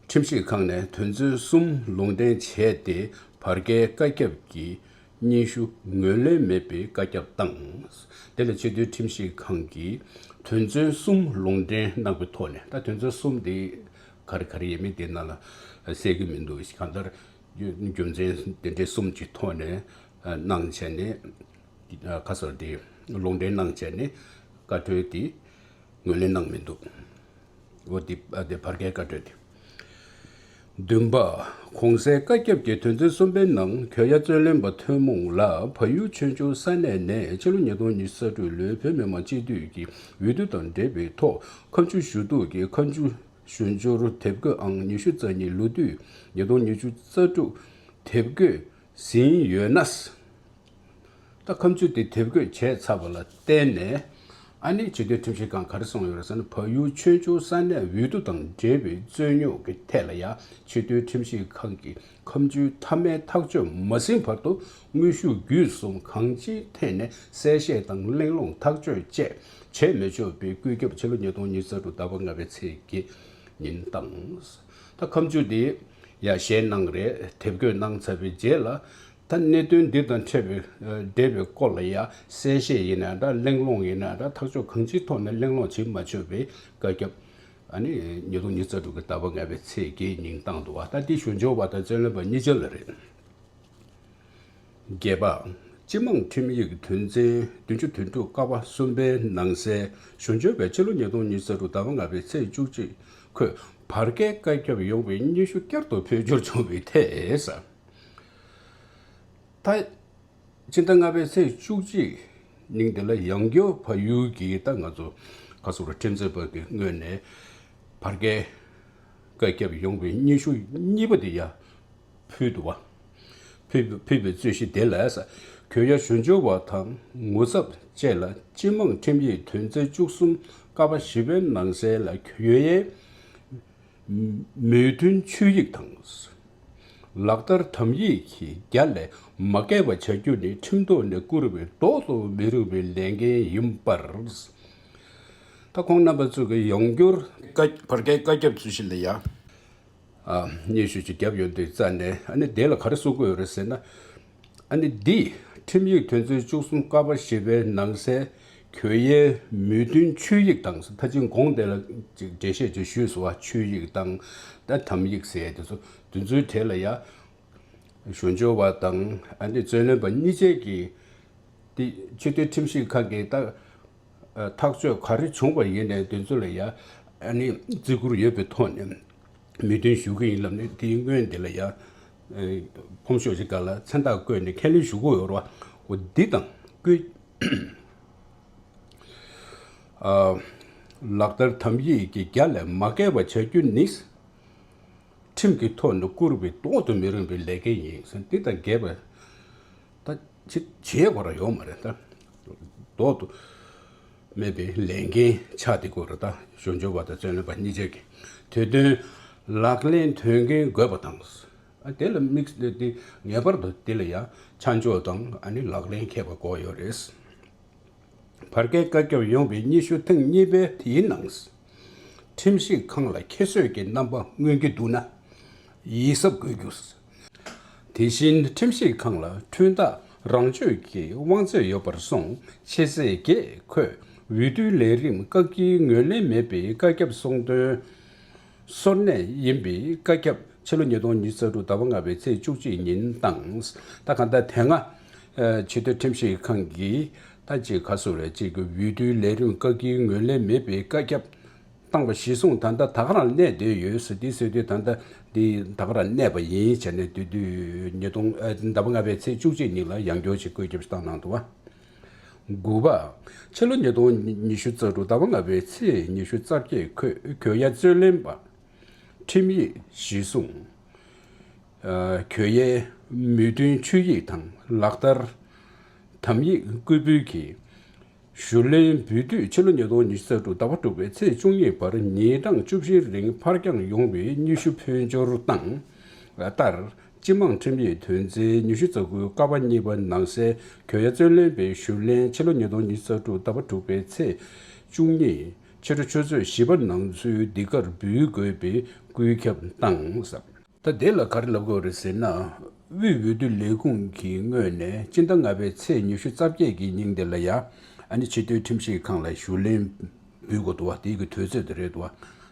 ཁྲིམས་ཞིབ་ཁང་ནས་དོན་ཚན་གསུམ་ལུང་འདྲེན་བྱས་ཏེ་བར་བརྒལ་བཀའ་ཁྱབ་ཀྱི་སྙན་ཞུ་ངོས་ལེན་མེད་པའི་བཀའ་ཁྱབ་བཏང་། དེ་ལ་ཆེས་མཐོའི་ཁྲིམས་ཞིབ་ཁང་གིས་དོན་ཚན་གསུམ་ལུང་འདྲེན་གནང་བའི་ཐོག་ནས། ད་དོན་ཚན་གསུམ་དེ་ག་རེ་ག་རེ་ཡིན་མིན་དེ་ནང་ལ་གསལ་གྱི་མི་འདུག་གང་ལྟར་རྒྱུ་མཚན་དེ་འདྲའི་གསུམ་གྱི་ཐོག་ནས་གནང་བྱས་ནས། ཁ་གསལ་དེ་ལུང་འདྲེན་གནང་བྱས་ནས་བཀའ་འཁྲོལ་དེ་ངོས་ལེན་གནང་མི་འདུག་འོ་དེ་ཨ་དེ་བར་བརྒལ་བཀའ་འཁྲོལ་དེ། བདུན་པ། གོང་གསལ་བཀའ་ཁྱབ་ཀྱི་དོན་ཚན་གསུམ་པའི་ནང་གྱོད་ཡ་རྩོད་ལེན་པ་ཐོན་མོང་ལ་བལ་ཡུལ་ཆོས་འབྱོར་ས་གནས་ནས་ཕྱི་ལོ་ཉིས་སྟོང་ཉི་ཤུ་རྩ་དྲུག་ལོའི་བོད་མི་མང་སྤྱི་འཐུས་ཀྱི་འོས་བསྡུ་དང་འབྲེལ་བའི་ཐོག་ཁ་མཆུ་ཞུ་གཏུག་གི་ཁ་མཆུ་ཞུ་སྦྱོར་དེབ་འགོད་ཨང་ཉི་ཤུ་རྩ་གཉིས་ལོ་དུས་ཉིས་སྟོང་ཉི་ཤུ་རྩ་དྲུག་དེབ་འགོད་ཟིན་ཡོད་ན། ད་ཁ་མཆུ་དེ་དེབ་འགོད་བྱས་ཚར་བ་ལ་བརྟེན་ནས། ཨ་ནི་ཆེས་མཐོའི་ཁྲིམས་ཞིབ་ཁང་ག་རེ་གསུངས་ཡོད་རེད་ཟེར་ན། བལ་ཡུལ་ཆོས་འབྱོར་ས་གནས་འོས་བསྡུ་དང་འབྲེལ་བའི་རྩོད་རྙོག་གི་ཐད་ལ་ཡང་ཆེས་མཐོའི་ཁྲིམས་ཞིབ་ཁང་གིས་ཁ་མཆུའི་མཐའ་མའི་ཐག་གཅོད་མ་ཟིན་བར་དུ་དངོས་ཤུགས་བརྒྱུད་གསུམ་གང་ཅིའི་ཐད་ནས་གསལ་བཤད་དང་གླེང་སློང་ཐག་གཅོད་བཅས་བྱེད་མི་ཆོག་པའི་བཀོད་ཁྱབ་ཕྱི་ལོ་ཉིས་སྟོང་ཉི་ཤུ་རྩ་དྲུག་ཟླ་བ་ལྔ་པའི་ཚེས་བརྒྱད་ཉིན་བཏང་། ད་ཁ་མཆུ་དེ་ཡང་བཞེས་གནང་རེད། དེབ་འགོད་གནང་ཚར་བའི་རྗེས་ལ། ད་གནད་དོན་འདི་དང་འཕྲད་པའི་ཨ་འབྲེལ་བའི་སྐོར་ལ་ཡང་གསལ་བཤད་ཡིན་ན་འདྲ། གླེང་སློང་ཡིན་ན་འདྲ། ཐག་གཅོད་གང་ཅིའི་ཐོག་ནས་གླེང་སློང་བྱེད་མ་ཆོག་པའི་བཀའ་ཁྱབ། ཨ་ནི་ཉིས་སྟོང་ཉི་ཤུ་རྩ་དྲུག་གི་ཟླ་བ་ལྔ་པའི་ཚེས་བརྒྱད་ཉིན་བཏང་འདུག་བ། ད་འདི་ཞུ་སྦྱོར་བ་དང་རྩོད་ལེན་པ་གཉིས་ཆ་ལ་རེད། བརྒྱད་པ། སྤྱི་དམངས་ཁྲིམས་ཡིག་དོན་ཚན་བདུན་ཅུ་དོན་དྲུག་ཀ་བ་གསུམ་པའི་ནང་གསལ་ཞུ་སྦྱོར་བས་ཕྱི་ལོ་ཉིས་སྟོང་ཉི་ཤུ་རྩ་དྲུག་ཟླ་བ་ལྔ་པའི་ཚེས་བཅུ་གཅིག་ཁོས་བར་བརྒལ་བཀའ་ཁྱབ་ཡོང་བའི་སྙན་ཞུ་བསྐྱར་དུ་འཕོ་འགྱུར་བྱུང་བའི་ཐད། ད་སྤྱི་ཟླ་ལྔ་པའི་ཚེས་བཅུ་གཅིག་ཉིན་དེ་ལ་ཡང་བསྐྱར་བལ་ཡུལ་གྱི་ད་ང་ཚོ་ག་ཟེར་རེད། ཁྲིམས་རྩོད་པ་གི་ངོས་ནས་བར་བརྒལ་བཀའ་ཁྱབ་ཡོང་བའི་སྙན་ཞུ་གཉིས་པ་དེ་ཡང་ཕུལ་འདུག་བ། ཕུལ་ཕུལ་བའི་རྩོད་གཞི་དེ་ལ། གྱོད་ཡ་ཞུ་སྦྱོར་བ་དང་ངོ་ཚབ་བཅས་ལ་སྤྱི་དམངས་ཁྲིམས་ཡིག་དོན་ཚན་བཅུ་གསུམ་ཀ་བ་བཞི་པའི་ནང་གསལ་ལ་གྱོད་ཡའི་མོས་མཐུན་ཆོད་ཡིག་དང་། ལག་བསྟར་དམ་ཡིག་གི་རྒྱ་ལས་མ་བརྒལ་བ་བྱ་རྒྱུ་ནི་ཁྲིམས་ཐོག་ནས་བསྐུར་བའི་ལྡོག་ཏུ་མི་རུང་བའི་ལས་འགན་ཡིན་པར། ད་ཁོང་རྣམ་པ་ཚོ་གི་ཡང་བསྐྱར་བཀའ་བར་བརྒལ་བཀའ་ཁྱབ་ཚུལ་བཞིན་ལ་ཡ། ཨ། སྙན་ཞུ་ཅིག་བརྒྱབ་ཡོད་དུས་རྩ་ནས། ཨ་ནི་དེ་ལ་ག་རེ་གསུང་གི་ཡོད་རེད་ཟེར་ན། ཨ་ནི་འདི་ཁྲིམས་ཡིག་དོན་ཚན་བཅུ་གསུམ་ཀ་བ་བཞི་པའི་ནང་གསལ་ གྱོད་ཡའི་མོས་མཐུན་ཆོད་ཡིག་དང་། ད་ཅིག་གོང་དེ་ལ་ཅིག་འགྲེལ་བཤད་ཅིག་ཞུས་སོང་བ། ཆོད་ཡིག་དང་ད་དམ་ཡིག་ཟེར་དེ་ཚོ། དེ་ཚོའི་གྲས་ལ་ཡ་ཞུ་སྦྱོར་བ་དང་ཨ་ནི་རྩོད་ལེན་པ་གཉིས་ཆའི་གི་དེ་ཆེས་མཐོའི་ཁྲིམས་ཞིབ་ཁང་གི་ད་ཐག་གཅོད་ག་རེ་བྱུང་བ་ཡིན་ནའི་དེ་ཚོ་ལ་ཡ་ཨ་ནི་བརྩི་བཀུར་ཡོད་པའི་ཐོག་ནས་མོས་མཐུན་ཞུ་གི་ཡིན་ལབ་ནས། དེའི་སྔོན་དེ་ལ་ཡ་ཕོམ་ཤོག་ཅིག་སྒང་ལ་མཚན་རྟགས་བཀོད་ནས་ཁས་ལེན་ཞུ་དགོས་ཡོད་རེད་བ། འོ་འདི་དང་བཀོད། ཨ། ལག་བསྟར་དམ་ཡིག་གི་རྒྱ་ལས་མ་བརྒལ་བ་བྱ་རྒྱུ་ནི། ཁྲིམས་ཀྱི་ཐོག་ནས་བསྐུར་བའི་ལྡོག་ཏུ་མི་རུང་བའི་ལས་འགན་ཡིན་ཟེར། འདི་དང་འགལ་བ་ད་ཅི་བྱེད་དགོས་ར་ཡོད་མ་རེད། ད་ལྡོག་ཏུ་མེད་པའི་ལས་འགན་ཆགས་བསྡད་དགོས་རེད། ད་ཞུ་སྦྱོར་བ་དང་རྩོད་ལེན་པ་གཉིས་ཆ་གི་དེ་དོན་ལག་ལེན་དོན་འགན་དགོས་པ་དང་། ཨ། དེ་ལ་དམིགས་ཏེ་ངེས་པར་དུ་དེ་ལ་ཡང་ཆ་འཇོག་དང་ཨ་ནི་ལག་ལེན་འཁེལ་བ་དགོས་ཡོད་རེད། བར་བརྒལ་བཀའ་ཁྱབ་ཡོང་བའི་སྙན་ཞུ་ཐེངས་གཉིས་པའི་དེའི་ནང་། ཁྲིམས་ཞིབ་ཁང་ལ་ཁྱད་གསོད་ཀྱི་རྣམ་པ་མངོན་གྱི་འདུག་ན། ཡིད་གཟབ་དགོས་རྒྱུ། དེ་བཞིན་ཁྲིམས་ཞིབ་ཁང་ལ་ཁྲིམས་ཐག་རང་གཅོད་ཀྱི་དབང་ཚད་ཡོད་པར་སོང་། ཆེད་ཚད་བརྒྱད་ཁོས་འོས་བསྡུའི་ལས་རིམ་བཀག་སྐྱིལ་ངོས་ལེན་མེད་པའི་བཀའ་ཁྱབ་སོང་དོན་སོར་གནས་ཡིན་པའི་བཀའ་ཁྱབ་ཕྱི་ལོ་ཉིས་སྟོང་ཉི་ཤུ་རྩ་དྲུག་ཟླ་བ་ལྔ་པའི་ཚེས་བཅུ་གཅིག་ཉིན་བཏང་། ད་གང་ལྟར་དེ་སྔ་ཆེས་མཐོའི་ཁྲིམས་ཞིབ་ཁང་གིས་ད་ཅིག་ག་སོ་རེ་ཅིག་གི་འོས་བསྡུའི་ལས་རིམ་བཀག་སྐྱིལ་ངོས་ལེན་མེད་པའི་བཀའ་ཁྱབ་བཏང་བ་གཞིར་བཟུང་ད་ལྟ་ད་ག་རང་གནས་བསྡད་ཡོད་ཟེར། དེ་ཟེར་དུས་ད་ལྟ་འདི་ད་ག་རང་གནས་པ་ཡིན་བྱས་ནས་དེ་དུས་ཉིས་སྟོང་ཨ་ཟླ་བ་ལྔ་པའི་ཚེས་བཅུ་གཅིག་ཉིན་ལ་ཡང་བསྐྱར་ཅིག་བཀོད་ཁྱབ་བཏང་གནང་འདུག་བ། དགུ་པ། ཕྱི་ལོ་ཉིས་སྟོང་ཉི་ཤུ་རྩ་དྲུག་ཟླ་བ་ལྔ་པའི་ཚེས་ཉི་ཤུ་རྩ་བརྒྱད་ཁོས་གྱོད་ཡ་རྩོད་ལེན་པ་ཁྲིམས་ཡིག་གཞིར་བཟུང་། ཨ། གྱོད་ཡའི་མོས་མཐུན་ཆོད་ཡིག་དང་ལག་བསྟར་དམ་ཡིག་སྐུལ་སྤེལ་གྱིས། ཞུ་ལན་འབུལ་དུས་ཕྱི་ལོ་ཉིས་སྟོང་ཉི་ཤུ་རྩ་དྲུག་ཟླ་བ་དྲུག་པའི་ཚེས་བཅུ་གཉིས་བར་ཉིན་གྲངས་བཅུ་བཞིའི་རིང་ཕར་འགྱངས་ཡོང་བའི་སྙན་ཞུ་འཕོ་འགྱུར་བཏང་། ལྟར། སྤྱི་དམངས་ཁྲིམས་ཡིག་དོན་ཚན་ཉི་ཤུ་རྩ་དགུ་ཀ་པ་གཉིས་པ་ནང་གསལ་གྱོད་ཡ་རྩོད་ལེན་པའི་ཞུ་ལན་ཕྱི་ལོ་ཉིས་སྟོང་ཉི་ཤུ་རྩ་དྲུག་ཟླ་བ་དྲུག་པའི་ཚེས་བཅུ་གཉིས་ཕྱི་དྲོ་ཆུ་ཚོད་བཞི་པ་ནང་ཚུད་འདི་གར་འབུལ་དགོས་པའི་བཀོད་ཁྱབ་བཏང་། ད་དེ་ལ་ག་རེ་ལབ་དགོས་རེད་ཟེར་ན། དབུས་འོས་བསྡུ་ལས་ཁུངས་ཀྱི་ངོས་ནས་སྤྱི་ཟླ་ལྔ་པའི་ཚེས་ཉི་ཤུ་རྩ་བརྒྱད་ཀྱི་ཉིན་དེ་ལ་ཡ་ཨ་ནི་ཆེས་མཐོའི་ཁྲིམས་ཞིབ་ཁང་ལ་ཞུ་ལན་འབུལ་དགོས་འདུག་བ། དེའི་གི་དུས་ཚོད་དེ་རེད་འདུག་བ།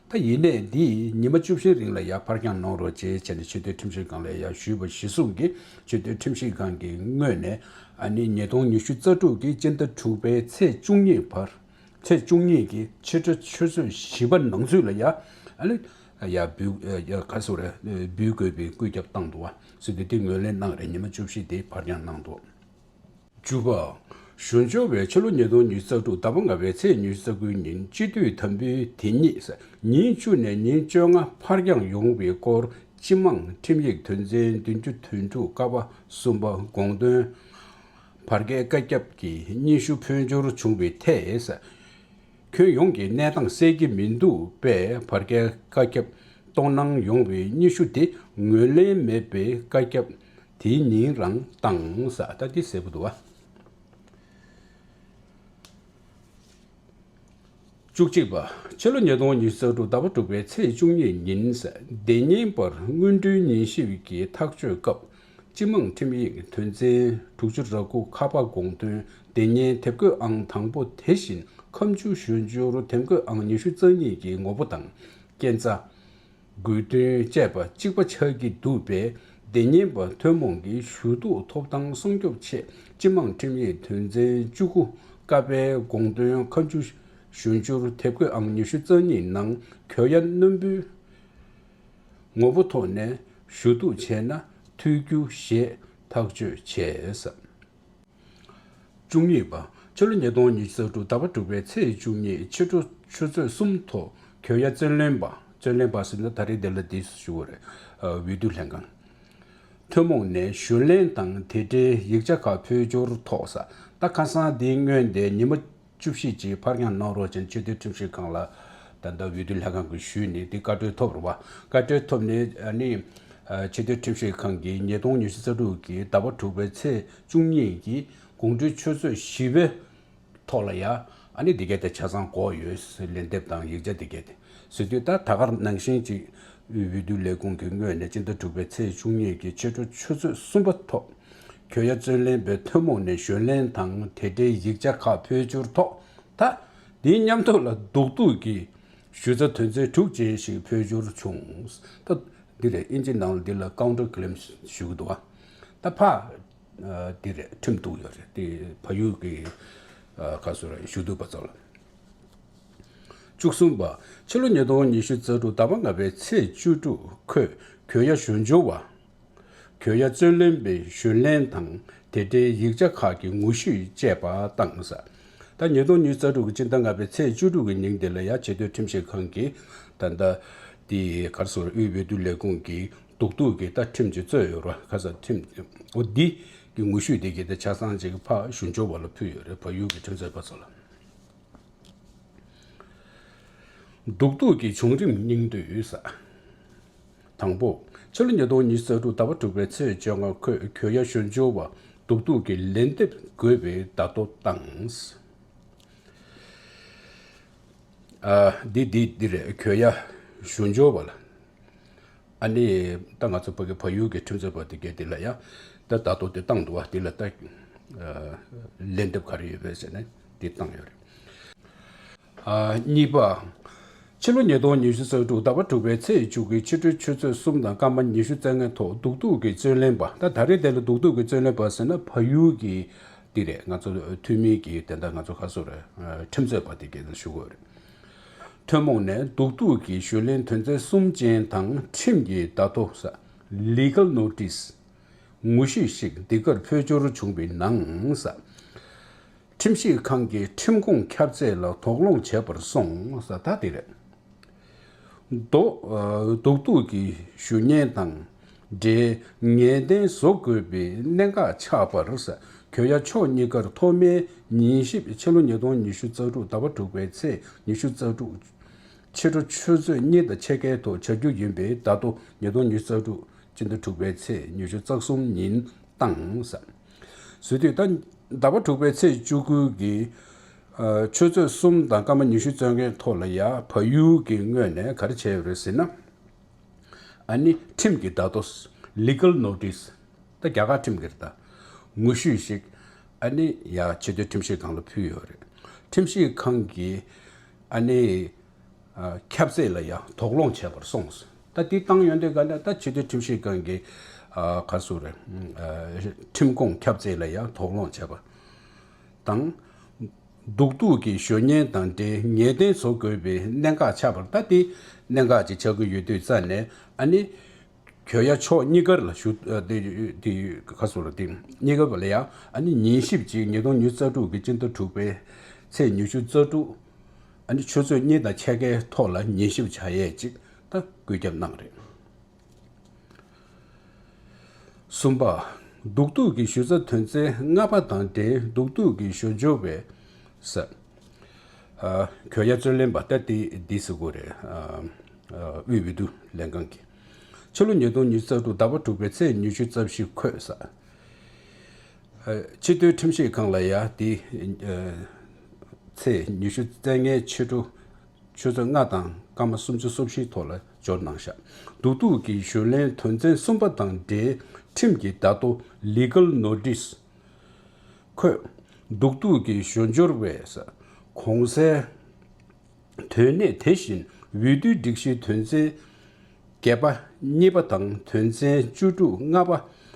ད་ཡིན་ནའི་འདི་ཉི་མ་བཅུ་བཞིའི་རིང་ལ་ཡ་ཕར་འགྱངས་གནང་རོགས་བྱེད་བྱས་ནས་ཆེས་མཐོའི་ཁྲིམས་ཞིབ་ཁང་ལ་ཡ་ཞུས་པ་གཞིར་བཟུང་གིས་ཆེས་མཐོའི་ཁྲིམས་ཞིབ་ཁང་གི་ངོས་ནས་ཨ་ནི་ཉིས་སྟོང་ཉི་ཤུ་རྩ་དྲུག་གི་སྤྱི་ཟླ་དྲུག་པའི་ཚེས་བཅུ་གཉིས་བར། ཚེས་བཅུ་གཉིས་ཀྱི་ཕྱི་དྲོ་ཆུ་ཚོད་བཞི་པ་ནང་ཚུད་ལ་ཡ་ཨ་ནི་ཡ་འབུལ་ཡ་ག་སོ་རེ་འབུལ་དགོས་པའི་བཀོད་ཁྱབ་བཏང་འདུག་བ། ཟེར་དུས་དེ་ངོས་ལེན་གནང་རེད། ཉི་མ་བཅུ་བཞི་དེ་ཕར་འགྱངས་གནང་འདུག་བཅུ་པ། ཞུ་སྦྱོར་བས་ཕྱི་ལོ་ཉིས་སྟོང་ཉི་ཤུ་རྩ་དྲུག་ཟླ་བ་ལྔ་པའི་ཚེས་ཉི་ཤུ་རྩ་དགུའི་ཉིན་སྤྱི་འཐུས་དམ་འབུལ་དེ་ཉིད་ཉིན་བཅུ་ནས་ཉིན་བཅོ་ལྔ་ཕར་འགྱངས་ཡོང་བའི་སྐོར་སྤྱི་དམངས་ཁྲིམས་ཡིག་དོན་ཚན་བདུན་ཅུ་དོན་དྲུག་ཀ་པ་གསུམ་པ་དགོངས་དོན། བར་བརྒལ་བཀའ་ཁྱབ་ཀྱི་སྙན་ཞུ་འཕོ་འགྱུར་བྱུང་བའི་ཐད། ཁྱོན་ཡོངས་ཀྱི་གནས་སྟངས་གསལ་གྱི་མི་འདུག་པས་བར་བརྒལ་བཀའ་ཁྱབ་གཏོང་གནང་ཡོང་བའི་སྙན་ཞུ་དེ་ངོས་ལེན་མེད་པའི་བཀའ་ཁྱབ་དེའི་ཉིན་རང་བཏང་། ས་ད་དེ་གསལ་པོ་འདུག་བ། བཅུ་གཅིག་པ། ཕྱི་ལོ་ཉིས་སྟོང་ཉི་ཤུ་རྩ་དྲུག་ཟླ་བ་དྲུག་པའི་ཚེས་བཅུ་གཉིས་ཉིན། དེ་ཉིན་པར་སྔོན་འགྲོའི་ཉན་ཞིབ་ཀྱི་ཐག་གཅོད་སྐབས་སྤྱི་དམངས་ཁྲིམས་ཡིག་དོན་ཚན་དྲུག་ཅུ་རེ་དགུ་ཁ་པ་དགོངས་དོན་དེ་ཉིན་དེབ་འགོད་ཨང་དང་པོ་དེ་བཞིན་ཁ་མཆུ་ཞུ་སྦྱོར་དེབ་འགོད་ཨང་ཉི་ཤུ་རྩ་གཉིས་ཀྱི་ངོ་བོ་དང་། རྐྱེན་རྩ། དགོས་འདུན་བཅས་པ་གཅིག་པ་ཆགས་ཀྱི་འདུག་པས། དེ་ཉིན་པ་ཐུན་མོང་གི་ཞུ་གཏུག་ཐོབ་ཐང་སྲུང་སྐྱོབ་ཆེད་སྤྱི་དམངས་ཁྲིམས་ཡིག་དོན་ཚན་བཅུ་དགུ་ཀ་པའི་དགོངས་དོན་ཁ་མཆུ་ཞུ་སྦྱོར་དེབ་འགོད་ཨང་ཉི་ཤུ་རྩ་གཉིས་ནང་གྱོད་ཡ་སྣོན་འབུལ་ངོ་བོ་ཐོག་ནས་ཞུ་གཏུག་བྱས་ན་འཐུས་རྒྱུ་ཞེས་ཐག་གཅོད་བྱས། བཅུ་གཉིས་པ། ཕྱི་ལོ་ཉིས་སྟོང་ཉི་ཤུ་རྩ་དྲུག་ཟླ་བ་དྲུག་པའི་ཚེས་བཅུ་གཉིས་ཕྱི་དྲོ་ཆུ་ཚོད་གསུམ་ཐོག་གྱོད་ཡ་རྩོད་ལེན་པ། རྩོད་ལེན་པ་ཟེར་ན་ད་རེས་འདི་ལ་འདི་ཞུ་བ་རེད། འོས་བསྡུ་ལྷན་ཁང་། ཐུན་མོང་ནས་ཞུ་ལན་དང་དེ་འབྲེལ་ཡིག་ཆ་ཁག་འཕོ་འགྱུར་ཐོག་ས། ད་ཁ་སང་འདིའི་སྔོན་དེ་ཉི་མ་བཅུ་བཞི་ཅིག་ཕར་འགྱངས་གནང་རོགས་བྱས་ཆེས་མཐོའི་ཁྲིམས་ཞིབ་ཁང་ལ་ད་ལྟ་འོས་བསྡུ་ལྷན་ཁང་གིས་ཞུས་ནས་དེ་བཀའ་འཁྲོལ་ཐོབ་རེད་བ། བཀའ་འཁྲོལ་ཐོབ་ནས་ཨ་ནི། ཆེས་མཐོའི་ཁྲིམས་ཞིབ་ཁང་གིས་ཉིས་སྟོང་ཉི་ཤུ་རྩ་དྲུག་གི་ཟླ་བ་དྲུག་པའི་ཚེས་བཅུ་གཉིས་ཀྱི་དགོང་དྲོའི་ཆུ་ཚོད་བཞི་པའི་ཐོག་ལ་ཡ་ཨ་ནི་འདི་གས་དེ་ཆ་ཚང་དགོས་ཡོད། ལན་འདེབས་དང་ཡིག་ཆ་འདི་གས་དེ་ཟེར་དུས་ད་ད་གར་ནང་བཞིན་ཅིག་འོས་བསྡུ་ལས་ཁུངས་ཀྱི་ངོས་ནས་སྤྱི་ཟླ་དྲུག་པའི་ཚེས་བཅུ་གཉིས་ཀྱི་ཕྱི་དྲོ་ཆུ་ཚོད་གསུམ་པ་ཐོག་གྱོད་ཡ་རྩོད་ལེན་པའི་ཐུན་མོང་ནས་ཞུ་ལན་དང་དེ་འབྲེལ་ཡིག་ཆ་ཁག་འཕོ་འགྱུར་ཐོག་ ད་དེའི་མཉམ་དུ་ལ་རྡོག་རྡོག་གི་ཞུ་རྩ་དོན་ཚན་དྲུག་ཅན་ཞིག་འཕོ་འགྱུར་བྱུང་། ད་འདི་རེད། ཨིན་ཇི་ནང་ལ་འདི་ལ་ཀའུན་ཊར་ཀི་ལེམ་ཞུ་གི་འདུག་བ། ད་ཕ་འདི་རེད། ཁྲིམས་གཏུགས་ཡོད་རེད། དེ་ཕ་ཡུལ་གྱི་ཁ་སོ་ར་ཞུ་གཏུག་པ་ཚོ་ལ། བཅུ་གསུམ་པ། ཕྱི་ལོ་ཉིས་སྟོང་ཉི་ཤུ་རྩ་དྲུག་ཟླ་བ་ལྔ་པའི་ཚེས་བཅུ་དྲུག་ཁོས་གྱོད་ཡ་ཞུ་འབྱོར་བ། གྱོད་ཡ་རྩོད་ལེན་པའི་ཞུ་ལན་དང་དེ་འབྲེལ་ཡིག་ཆ་ཁག་གི་ངོ་བཤུས་བཅས་པ་བཏང་ས། ད་ཉིས་སྟོང་ཉི་ཤུ་རྩ་དྲུག་གི་སྤྱི་ཟླ་ལྔ་པའི་ཚེས་བཅུ་དྲུག་གི་ཉིན་དེ་ལ་ཡ་ཆེས་མཐོའི་ཁྲིམས་ཞིབ་ཁང་གིས་ད་ལྟ་དེ་གར་སོར་དབུས་འོས་བསྡུ་ལས་ཁུངས་ཀྱི་རྡོག་རྡོག་གི་ད་ཁྲིམས་ཀྱི་རྩོད་ཡོད་ར་ཁ་ས་ཁྲིམས་འོ་འདི་གི་ངོ་བཤུས་དེ་གི་ད་ཆ་ཚང་ཅིག་ཕ་ཞུ་འབྱོར་བ་ལ་ཕུལ་ཡོད་རེད། ཕ་ཡུལ་གྱི་ཁྲིམས་རྩོད་པ་ཚོ་ལ། རྡོག་རྡོག་གི་བྱུང་རིམ་སྙིང་བསྡུས་ས། དང་པོ། ཕྱི་ལོ་ཉིས་སྟོང་ཉི་ཤུ་རྩ་དྲུག་ཟླ་བ་དྲུག་པའི་ཚེས་བཅོ་ལྔ་ཁོས་གྱོད་ཡ་ཞུ་འབྱོར་བ་རྡོག་རྡོག་གི་ལན་འདེབས་དགོས་པའི་བརྡ་ཐོ་བཏང་། ཨ། འདི་འདི་འདི་རེད། གྱོད་ཡ་ཞུ་འབྱོར་བ་ལ། ཨ་ནི་ད་ང་ཚོ་ཕ་གི་ཕ་ཡུལ་གྱི་ཁྲིམས་རྩོད་པ་དེ་གས་དེ་ལ་ཡ་ད་བརྡ་ཐོ་དེ་བཏང་འདུག་བ། དེ་ལ་ད་ལན་འདེབས་ག་རེ་ཡོད་པས་ཟེར་ནས་དེ་བཏང་ཡོད་རེད། ཨ། གཉིས་པ། ཕྱི་ལོ་ཉིས་སྟོང་ཉི་ཤུ་རྩ་དྲུག་ཟླ་བ་དྲུག་པའི་ཚེས་བཅུ་དགུའི་ཕྱི་དྲོའི་ཆུ་ཚོད་གསུམ་དང་སྐར་མ་ཉི་ཤུ་རྩ་ལྔའི་ཐོག་རྡོག་རྡོག་གི་རྩོད་ལེན་པ། ད་ད་རེས་དེ་ལ་རྡོག་རྡོག་གི་རྩོད་ལེན་པ་ཟེར་ན་ཕ་ཡུལ་གྱི་འདི་རེད། ང་ཚོ་འཐུས་མི་གི་དེ་འདྲ་ང་ཚོ་ག་སོ་རེད། ཁྲིམས་རྩོད་པ་དེ་གས་ལ་ཞུ་དགོས་རེད། ཐུན་མོང་ནས་རྡོག་རྡོག་གི་ཞུ་ལན་དོན་ཚན་གསུམ་ཅན་དང་ཁྲིམས་ཀྱི་བརྡ་ཐོ་ས། Legal Notice། ངོ་བཤུས་ཤིག་འདི་གར་འཕོ་འགྱུར་བྱུང་བའི་ནང་ས། ཁྲིམས་ཞིབ་ཁང་གིས་ཁྲིམས་ཁོངས་ཁྱབ་ཚད་ལ་དོགས་སློང་བྱས་པར་སོང་ས། ད་དེ་རེད། རྡོག་རྡོག་རྡོག་གི་ཞུ་སྙན་དང་འབྲེལ་ངེས་གཏན་བཟོ་དགོས་པའི་གནད་འགག་ཆགས་པར་ས། གྱོད་ཡ་ཕྱོགས་གཉིས་ཀར་ཐོག་མའི་ཉན་ཞིབ་ཕྱི་ལོ་ཉིས་སྟོང་ཉི་ཤུ་རྩ་དྲུག་ཟླ་བ་དྲུག་པའི་ཚེས་ཉི་ཤུ་རྩ་དྲུག་ཕྱི་དྲོ་ཆུ་ཚོད་གཉིས་དང་ཕྱེད་ཀའི་ཐོག་བྱ་རྒྱུ་ཡིན་པའི་བརྡ་ཐོ་ཉིས་སྟོང་ཉི་ཤུ་རྩ་དྲུག་སྤྱི་ཟླ་དྲུག་པའི་ཚེས་ཉི་ཤུ་རྩ་གསུམ་ཉིན་བཏང་ས། བཟོས་དུས་ད་ཟླ་བ་དྲུག་པའི་ཚེས་བཅུ་དགུ་གི་ཨ་ཆུ་ཚོད་གསུམ་དང་སྐར་མ་ཉི་ཤུ་རྩ་ལྔའི་ཐོག་ལ་ཡ་ཕ་ཡུལ་གྱི་ངོས་ནས་ག་རེ་བྱས་ཡོད་རེད་ཟེར་ན། ཨ་ནི་ཁྲིམས་ཀྱི་བརྡ་ཐོ། Legal Notice། ད་རྒྱ་གར་ཁྲིམས་ཀྱི་རེད་ད། ངོ་བཤུས་ཤིག་ཨ་ནི་ཡ་ཆེས་མཐོའི་ཁྲིམས་ཞིབ་ཁང་ལ་ཕུལ་ཡོད་རེད། ཁྲིམས་ཞིབ་ཁང་གིས་ཨ་ནི་ཨ་ཁྱབ་ཚད་ལ་ཡང་དོགས་སློང་བྱས་པར་སོང་། ད་འདི་བཏང་ཡོང་དུས་ག་ནས་ད་ཆེས་མཐོའི་ཁྲིམས་ཞིབ་ཁང་གི་ཨ་ག་སུ་རེད། ཨ་ཁྲིམས་ཁོངས་ཁྱབ་ཚད་ལ་ཡང་དོགས་སློང་བྱས་པ་དང་། རྡོག་རྡོག་གི་ཞུ་སྙན་དང་འབྲེལ་ངེས་གཏན་བཟོ་དགོས་པའི་གནད་འགག་ཆགས་པར། ད་འདི་གནད་འགག་ཅིག་ཆགས་ཀྱི་ཡོད་དུས་ཙ་ནས་ཨ་ནི། གྱོད་ཡ་ཕྱོགས་གཉིས་ཀར་ལ་ཞུ་ཨ་དེ་དེ་ག་སོ་ར་དེ་གཉིས་ཀ་བ་ལ་ཡ་ཨ་ནི་ཉན་ཞིབ་ཅིག་ཉིས་སྟོང་ཉི་ཤུ་རྩ་དྲུག་གི་སྤྱི་ཟླ་དྲུག་པའི་ཚེས་ཉི་ཤུ་རྩ་དྲུག་ཨ་ནི་ཆུ་ཚོད་གཉིས་དང་ཕྱེད་ཀའི་ཐོག་ལ་ཉན་ཞིབ་བྱ་ཡས་ཅིག་ད་བཀོད་ཁྱབ་གནང་རེད། གསུམ་པ། རྡོག་རྡོག་གི་ཞུ་རྩ་དོན་ཚན་ལྔ་པ་དང་འབྲེལ་རྡོག་རྡོག་གི་ཞུ་འབྱོར་བས་ས། ཨ་གྱོད་ཡ་རྩོད་ལེན་པ་ད་དེ་འདི་ཟེར་དགོས་རེད། ཨ་ཨ་དབུས་འོས་བསྡུ་ལྷན་ཁང་གིས་ཕྱི་ལོ་ཉིས་སྟོང་ཉི་ཤུ་རྩ་དྲུག་ཟླ་བ་དྲུག་པའི་ཚེས་ཉི་ཤུ་རྩ་བཞི་ཁོས་ས། ཨ་ཆེས་མཐོའི་ཁྲིམས་ཞིབ་ཁང་ལ་ཡ་དེ་ཨ་ཚེས་ཉི་ཤུ་རྩ་ལྔའི་ཕྱི་དྲོ་ཆུ་ཚོད་ལྔ་དང་སྐར་མ་སུམ་ཅུ་སོ་བཞིའི་ཐོག་ལ་འབྱོར་གནང་ཤག་རྡོག་རྡོག་གི་ཞུ་ལན་དོན་ཚན་གསུམ་པ་དང་འབྲེལ་ཁྲིམས་ཀྱི་བརྡ་ཐོ་Legal Notice། ཁོས་རྡོག་རྡོག་གི་ཞུ་འབྱོར་བས་གོང་གསལ་དོན་གནད་དེ་བཞིན་འོས་བསྡུའི་སྒྲིག་གཞིའི་དོན་ཚན་བརྒྱད་པ་གཉིས་པ་དང་དོན་ཚན་བཅུ་དྲུག་ལྔ་པ་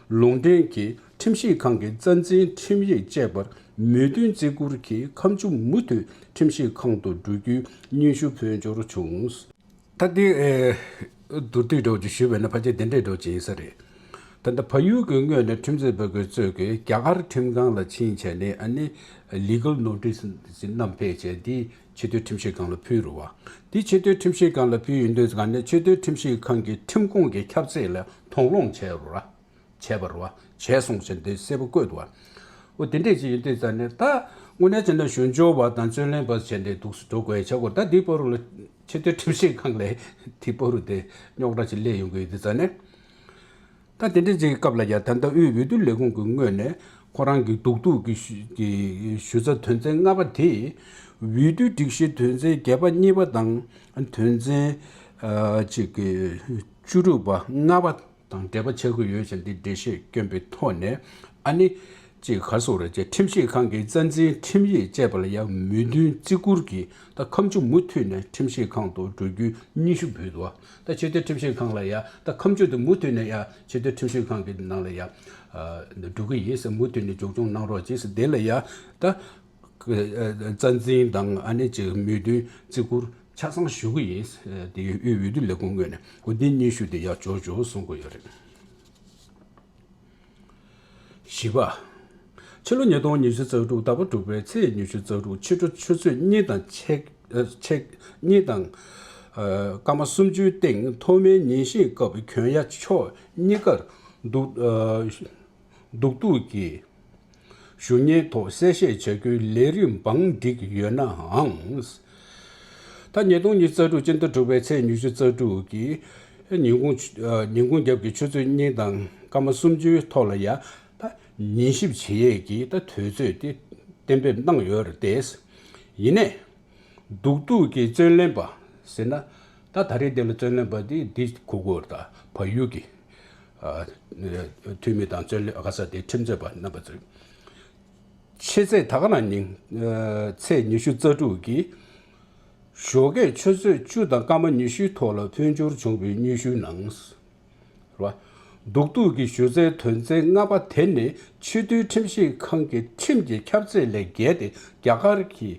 ལུང་འདྲེན་གྱིས་ཁྲིམས་ཞིབ་ཁང་གི་རྩ་འཛིན་ཁྲིམས་ཡིག་བཅས་པར་མོས་མཐུན་བརྩི་བཀུར་གྱིས་ཁ་མཆུ་མུ་མཐུད་ཁྲིམས་ཞིབ་ཁང་དུ་འགྲོ་རྒྱུའི་སྙན་ཞུ་འཕོ་འགྱུར་བྱུང་། ད་འདི་ཨེ་མདོར་བསྡུས་འདྲ་བོ་ཅིག་ཞུས་པ་ཡིན་ན་ཕལ་ཆེར་དེ་འདྲའི་འདྲ་བོ་ཅིག་ཡིན་ས་རེད། ད་ལྟ་ཕ་ཡུལ་གྱི་ངོས་ནས་ཁྲིམས་རྩོད་པ་གི་གཙོས་ཀྱི་རྒྱ་གར་ཁྲིམས་ཁང་ལ་ཕྱིན་བྱས་ནས་ཨ་ནི་Legal Notice་བསྣམས་ཕེབས་བྱས་འདི་ཆེས་མཐོའི་ཁྲིམས་ཞིབ་ཁང་ལ་ཕུལ་རུ་བ། འདི་ཆེས་མཐོའི་ཁྲིམས་ཞིབ་ཁང་ལ་ཕུལ་ཡོང་དུས་ག་ནས་ཆེས་མཐོའི་ཁྲིམས་ཞིབ་ཁང་གིས་ཁྲིམས་ཁོངས་ཀྱི་ཁྱབ་ཚད་ལ་དོགས་སློང་བྱས་རུ་ར། བྱས་པ་རེད་བ། བྱས་སོང་ཟེར་འདི་གསལ་པོ་བཀོད་འདུག་བ། འོ་དེ་འདྲས་ཅིག་ཡིན་དུས་ཙང་ནས་ད་དངོས་གནས་བྱས་ན་ཞུ་འབྱོར་བ་དང་རྩོད་ལེན་པ་བྱས་འདི་འདུག་སེ་འགྲོ་དགོས་ཡ་ཆགས་དགོས། ད་འདིའི་བར་ལ་ཆེས་མཐོའི་ཁྲིམས་ཞིབ་ཁང་ལས་དེའི་བར་དེ་རྙོག་དྲ་ཅིག་སླེབས་ཡོང་གི་ཡོད་དུས་ཙང་ནས། ད་དེ་འདྲས་ཅིག་གི་སྐབས་ལ་ཡ་ད་ལྟ་དབུས་འོས་བསྡུ་ལས་ཁུངས་ཀྱི་ངོས་ནས་ཁོ་རང་གི་རྡོག་རྡོག་གི་ཞུ་གི་ཞུ་རྩ་དོན་ཚན་ལྔ་པ་དེ་འོས་བསྡུའི་སྒྲིག་གཞིའི་དོན་ཚན་བརྒྱད་པ་གཉིས་པ་དང་དོན་ཚན་ཨ་གཅིག་གི་བཅུ་དྲུག་པ་ལྔ་པ། དང་འབྲེལ་བ་ཆགས་ཀྱི་ཡོད་ཅེས་འདི་འགྲེལ་བཤད་བསྐྱོན་པའི་ཐོག་ནས་ཨ་ནི་ ཅིག་ག་རེ་ཟེར་དགོས་རེད། ཅེས་ཁྲིམས་ཞིབ་ཁང་གི་རྩ་འཛིན་ཁྲིམས་ཡིག་བཅས་པ་ལ་ཡང་མོས་མཐུན་བརྩི་བཀུར་གྱིས་ད་ཁ་མཆུ་མུ་མཐུད་ནས་ཁྲིམས་ཞིབ་ཁང་དུ་འགྲོ་རྒྱུའི་སྙན་ཞུ་ཕུལ་འདུག་ད་ཆེས་མཐོའི་ཁྲིམས་ཞིབ་ཁང་ལ་ཡང་ད་ཁ་མཆུ་དེ་མུ་མཐུད་ནས་ཡང་ཆེས་མཐོའི་ཁྲིམས་ཞིབ་ཁང་གི་ནང་ལ་ཡང་འགྲོ་གི་ཡིན་ཟེར། མུ་མཐུད་ནས་མཇུག་སྐྱོང་གནང་རོགས་གྱིས་ཟེར། དེ་ལ་ཡང་ད་རྩ་འཛིན་དང་ཨ་ནི་ཅིག་མོས་མཐུན་བརྩི་བཀུར་ཆ་ཚང་ཞུ་གི་ཡིན། དེ་དབུས་འོས་བསྡུ་ལས་ཁུངས་ངོས་ནས་འོ་འདིའི་སྙན་ཞུ་དེ་ཡང་འབྱོར་འབྱོར་གསུང་གི་ཡོད་རེད། བཞི་པ། ཕྱི་ལོ་ཉིས་སྟོང་ཉི་ཤུ་རྩ་དྲུག་ཟླ་བ་དྲུག་པའི་ཚེས་ཉི་ཤུ་རྩ་དྲུག་ཕྱི་དྲོ་ཆུ་ཚོད་གཉིས་དང་ཕྱེད་ཕྱེད་གཉིས་དང་སྐར་མ་སུམ་ཅུའི་སྟེང་ཐོག་མའི་ཉིན་ཤིང་སྐབས་གྱོན་ཡ་ཕྱོགས་གཉིས་ཀར་འདུག་འདུག་འདུག་གི་ཞུ་སྙན་ཐོག་གསལ་བཤད་བྱ་རྒྱུའི་ལས་རིམ་བང་བསྒྲིགས་ཡོད་ནའང་། ད་ཉིས་སྟོང་ཉི་ཤུ་རྩ་དྲུག་སྤྱི་ཟླ་དྲུག་པའི་ཚེས་ཉི་ཤུ་རྩ་དྲུག་གི་ཉིན་གུང་ཉིན་གུང་རྒྱབ་ཀྱི་ཆུ་ཚོད་གཉིས་དང་སྐར་མ་སུམ་ཅུའི་ཐོག་ལ་ཡ་ད་ཉན་ཞིབ་བྱེད་ཡས་ཀྱི་ད་དུས་ཚོད་དེ་གཏན་འབེབས་གནང་ཡོད་རེད་དེ། ཡིན་ནའི། སྡུག་སྡུག་གི་རྩོད་ལེན་པ་ཟེར་ན། ད་ད་རེས་འདི་ལ་རྩོད་ལེན་པ་འདི་འདི་གོ་དགོས་རེད། ད་བལ་ཡུལ་གྱི་ཨ་འཐུས་མི་དང་རྩོད་ལེན་ག་ས་དེ་ཁྲིམས་རྩོད་པ་རྣམ་པ་ཚོས། ཕྱི་ཚེས་ད་ག་ནང་ཉིན་ཚེས་ཉི་ཤུ་རྩ་དྲུག་གི་ཞོགས་ཀས་ཆུ་ཚོད་བཅུ་དང་སྐར་མ་ཉི་ཤུའི་ཐོག་ལ་འཕོ་འགྱུར་བྱུང་བའི་སྙན་ཞུའི་ནང་། རེད་བ། སྡུག་སྡུག་གི་ཞུ་རྩའི་དོན་ཚན་ལྔ་པ་དེ་ནི་ཆེས་མཐོའི་ཁྲིམས་ཞིབ་ཁང་གི་ཁྲིམས་ཀྱི་ཁྱབ་ཚད་ལས་བརྒལ་ཏེ་རྒྱ་གར་གྱི་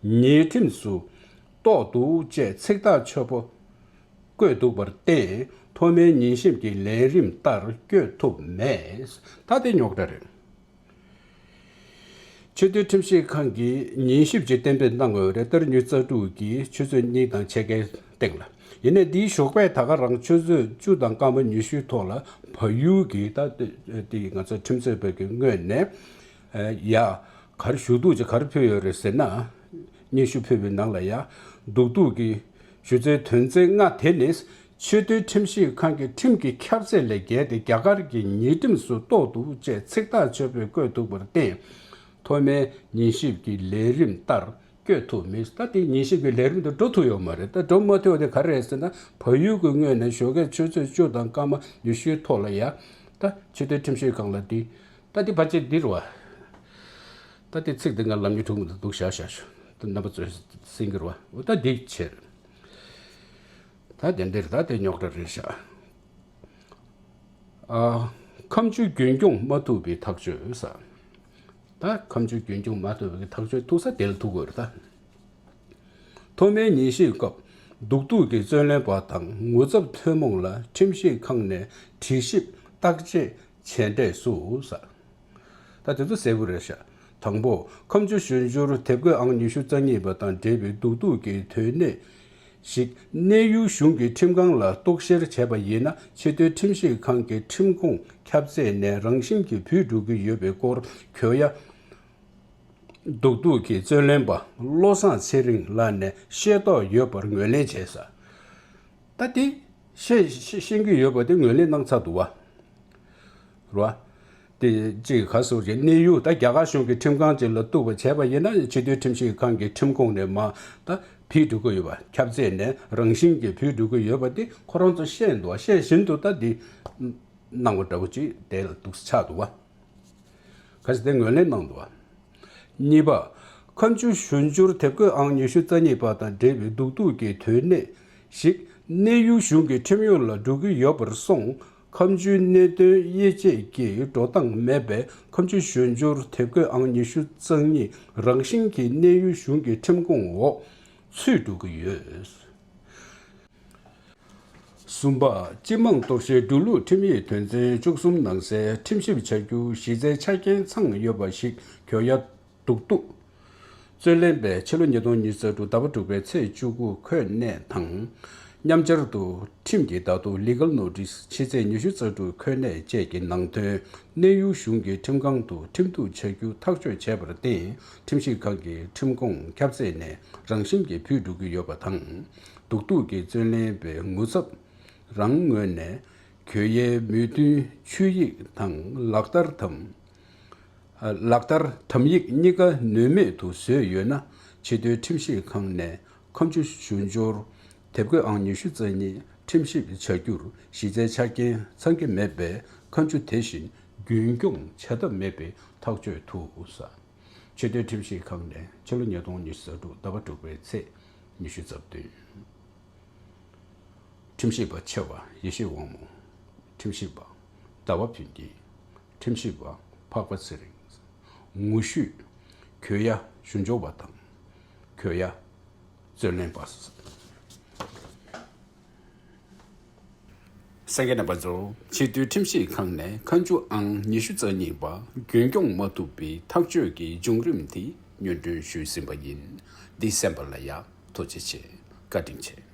ཉེས་ཁྲིམས་སུ་གཏོགས་འདུག་ཅེས་ཚིག་ཐག་ཆོད་པོ་བཀོད་འདུག་པར་བརྟེན་ཐོག་མའི་ཉན་ཞིབ་ཀྱི་ལས་རིམ་ལྟར་བསྐྱོད་ཐུབ་མེད། ད་དེ་རྙོག་དྲ་རེད། ཆེས་མཐོའི་ཁྲིམས་ཞིབ་ཁང་གིས་ཉན་ཞིབ་ཀྱི་གཏན་འབེབས་གནང་ཡོད་རེད། ཏ་རིག་ཉི་ཤུ་རྩ་དྲུག་གི་ཆུ་ཚོད་གཉིས་དང་ཕྱེད་ཀའི་སྟེང་ལ། ཡིན་ནའི་འདིའི་ཞོགས་པའི་ད་ག་རང་ཆུ་ཚོད་བཅུ་དང་སྐར་མ་ཉི་ཤུའི་ཐོག་ལ་བལ་ཡུལ་གྱི་ད་དེ་ང་ཚོ་ཁྲིམས་རྩོད་པ་གི་ངོས་ནས་ཡ་ག་རེ་ཞུ་གཏུག་ཅིག་ག་རེ་ཕུལ་ཡོད་རེད་ཟེར་ན། སྙན་ཞུ་ཕུལ་བའི་ནང་ལ་ཡ་སྡུག་སྡུག་གི་ཞུ་རྩའི་དོན་ཚན་ལྔ་དེ་ནི། ཆེས་མཐོའི་ཁྲིམས་ཞིབ་ཁང་གི་ཁྲིམས་ཀྱི་ཁྱབ་ཚད་ལས་བརྒལ་ཏེ་རྒྱ་གར་གྱི་ཉེས་ཁྲིམས་སུ་གཏོགས་འདུག་ཅེས་ཚིག་ཐག་ཆོད་པོས་བཀོད་འདུག་པར་བརྟེན། ཐོག་མའི་ཉན་ཞིབ་ཀྱི་ལས་རིམ་ལྟར་བསྐྱོད་ཐུབ་མེད། ད་དེ་ཉན་ཞིབ་ཀྱི་ལས་རིམ་དུ་འགྲོ་ཐུབ་ཡོད་མ་རེད། ད་འགྲོ་མ་ཐུབ་པ་དེ་ག་རེ་རེད་ཟེར་ན། བལ་ཡུལ་གྱི་ངོས་ནས་ཞོགས་ཀས་ཆུ་ཚོད་བཅུ་དང་སྐར་མ་ཉི་ཤུའི་ཐོག་ལ་ཡ། ད་ཆེས་མཐོའི་ཁྲིམས་ཞིབ་ཁང་ལ་འདི། ད་འདི་ཕལ་ཆེར་འདི་རེད་བ། ད་དེ་ཚིག་འདི་ང་ལབ་མི་ཐུབ་མི་འདུག་བཞག་བཞག་ཞུ། ད་རྣམ་པ་ཚོས་གསན་གྱི་རེད་བ། འོ་ད་འདི་བྱས། ད་དེ་འདིར་ད་དེ་རྙོག་དྲ་རེད་ཤག་ཨ། ཁ་མཆུ་རྒྱུན་སྐྱོང་མ་ཐུབ་པའི་ཐག་གཅོད་ས། ད་ཁ་མཆུ་རྒྱུན་སྐྱོང་མ་ཐུབ་པའི་ཐག་གཅོད་ཐུག་ས་དེ་ལ་ཐུག་དགོས་རེད་ད། ཐོག་མའི་ཉན་ཞིབ་སྐབས་སྡུག་སྡུག་གི་རྩོད་ལེན་པ་དང་ངོ་ཚབ་ཐུན་མོང་ལ་ཁྲིམས་ཞིབ་ཁང་ནས་དྲི་ཞིབ་བརྟག་དཔྱད་བྱས་འབྲས་སུ་ས། ད་དེ་ཚོ་གསལ་པོ་རེད་ཤག་དང་པོ། ཁ་མཆུ་གཞོན་འགྱུར་དེབ་འགོད་ཨང་ཉི་ཤུ་རྩ་གཉིས་པ་དང་འབྲེལ་བའི་སྡུག་སྡུག་གི་དོན་གནད་ཞིག་གནས་ཡུལ་གཞུང་གི་ཁྲིམས་ཁང་ལ་གཏུག་བཤེར་བྱས་པ་ཡིན་ན། ཆེས་མཐོའི་ཁྲིམས་ཞིབ་ཁང་གི་ཁྲིམས་ཁོངས་ཁྱབ་ཚད་ནས་རང་བཞིན་གྱིས་བུད་འགྲོ་གི་ཡོད་པའི་སྐོར་གྱོད་ཡ་སྡུག་སྡུག་གི་རྩོད་ལེན་པ་བློ་བཟང་ཚེ་རིང་ལགས་ནས་ཤེས་རྟོགས་ཡོད་པར་ངོས་ལེན་བྱས་ས། ད་དེ་ཤེས་ཤེས་ཤེས་ཀྱི་ཡོད་པ་དེ་ངོས་ལེན་གནང་ཚར་འདུག་བ། རེད་བ། དེ་གཅིག་ག་ཟེར་གྱི་གནས་ཡུལ་ད་རྒྱ་གར་གཞུང་གི་ཁྲིམས་ཁང་ཅིག་ལ་གཏུག་པ་བྱས་པ་ཡིན་ན། ཆེས་མཐོའི་ཁྲིམས་ཞིབ་ཁང་གི་ཁྲིམས་ཁོངས་ནས་མར་ད་བུད་འགྲོ་གི་ཡོད་པ། ཁྱབ་ཚད་ནས་རང་བཞིན་གྱིས་བུད་འགྲོ་གི་ཡོད་པ་དེ་ཁོ་རང་ཚོ་ཤེས་འདུག་ཤེས་བཞིན་དུ་ད་འདི་གནང་བ་འདྲ་བོ་ཅིག་དེ་ལ་འདུག་ཆགས་འདུག་བ། ག་ཚོད་དེ་ངོས་ལེན་གནང་འདུག་བ། གཉིས་པ། ཁ་མཆུ་གཞོན་འགྱུར་དེབ་འགོད་ཨང་ཉི་ཤུ་རྩ་གཉིས་པ་དང་འབྲེལ་བའི་སྡུག་སྡུག་གི་དོན་གནད་ཞིག་གནས་ཡུལ་གཞུང་གི་ཁྲིམས་ཡོངས་ལ་འགྲོ་གི་ཡོད་པར་སོང་། ཁ་མཆུའི་གནད་དོན་དབྱེ་འབྱེད་ཀྱི་འགྲོ་སྟངས་མེད་པས། ཁ་མཆུ་གཞོན་འགྱུར་དེབ་འགོད་ཨང་ཉི་ཤུ་རྩ་གཉིས་རང་བཞིན་གྱིས་གནས་ཡུལ་གཞུང་གི་ཁྲིམས་ཁོངས་འོག་ཚུད་འགྲོ་གི་ཡོད། གསུམ་པ། སྤྱི་དམངས་གཏོར་བཤེར་འགྲོ་ལུགས་ཁྲིམས་ཡིག་དོན་ཚན་བཅུ་གསུམ་ནང་གསལ་ཁྲིམས་ཞིབ་བྱ་རྒྱུ་གཞི་རྩའི་ཆ་རྐྱེན་ཚང་ཡོད་པ་ཞིག་གྱོད་ཡ་སྡུག་སྡུག་རྩོད་ལེན་པས་ཕྱི་ལོ་ཉིས་སྟོང་ཉི་ཤུ་རྩ་དྲུག་ཟླ་བ་དྲུག་པའི་ཚེས་བཅུ་དགུ་འཁོད་གནས་དང་། མཉམ་སྦྱར་དུ་ཁྲིམས་ཀྱི་བརྡ་ཐོ་Legal Notice ཕྱི་ཚེས་ཉི་ཤུ་རྩ་དྲུག་འཁོད་གནས་བཅས་ཀྱི་ནང་དོན་གནས་ཡུལ་གཞུང་གི་ཁྲིམས་ཁང་དུ་ཁྲིམས་གཏུག་བྱ་རྒྱུ་ཐག་གཅོད་བྱས་པར་བརྟེན། ཁྲིམས་ཞིབ་ཁང་གི་ཁྲིམས་ཁོངས་ཁྱབ་ཚད་ནས་རང་བཞིན་གྱིས་བུད་འགྲོ་གི་ཡོད་པ་དང་། སྡུག་སྡུག་གི་རྩོད་ལེན་པའི་ངོ་ཚབ་རང་ངོས་ནས་གྱོད་ཡའི་མོས་མཐུན་ཆོད་ཡིག་དང་ལག་བསྟར་དམ། ལག་བསྟར་དམ་ཡིག་གཉིས་ཀ་ནུས་མེད་དུ་བཟོས་ཡོད་ན། ཆེས་མཐོའི་ཁྲིམས་ཞིབ་ཁང་ནས་ཁ་མཆུ་གཞོན་འབྱོར་དེབ་འགོད་ཨང་ཉི་ཤུ་རྩ་གཉིས་ཁྲིམས་ཞིབ་བྱ་རྒྱུར་གཞི་རྩའི་ཆ་རྐྱེན་ཚང་གི་མེད་པས། ཁ་མཆུ་དེ་བཞིན་ རྒྱུན་སྐྱོང་བྱ་ཐབས་མེད་པའི་ཐག་གཅོད་ཐུག་ས། ཆེས་མཐོའི་ཁྲིམས་ཞིབ་ཁང་ནས་ཕྱི་ལོ་ཉིས་སྟོང་ཉི་ཤུ་རྩ་དྲུག་ཟླ་བ་དྲུག་པའི་ཚེས་ཉི་ཤུ་རྩ་བདུན། ཁྲིམས་ཞིབ་པ་ཆེ་བ་ཡེ་ཤེས་དབང་མོ། ཁྲིམས་ཞིབ་པ་ཟླ་བ་བུན་སྐྱིད། ཁྲིམས་ཞིབ་པ་འཕགས་པ་ཚེ་རིང་། ངོ་བཤུས་གྱོད་ཡ་ཞུ་སྦྱོར་བ་དང་། གྱོད་ཡ་རྩོད་ལེན་པ། གསན་མཁན་རྣམ་པ་ཚོ། ཆེས་མཐོའི་ཁྲིམས་ཞིབ་ཁང་ནས་ཁ་མཆུ་ཨང་ཉི་ཤུ་རྩ་གཉིས་པ་རྒྱུན་སྐྱོང་མ་ཐུབ་པའི་ཐག་གཅོད་ཀྱི་བྱུང་རིམ་དེ་སྙན་སྒྲོན་ཞུས་ཟིན་པ་ཡིན། འདི་གསན་པ་ལ་ཡ་ཐུགས་རྗེ་ཆེ། བཀའ་དྲིན་ཆེ།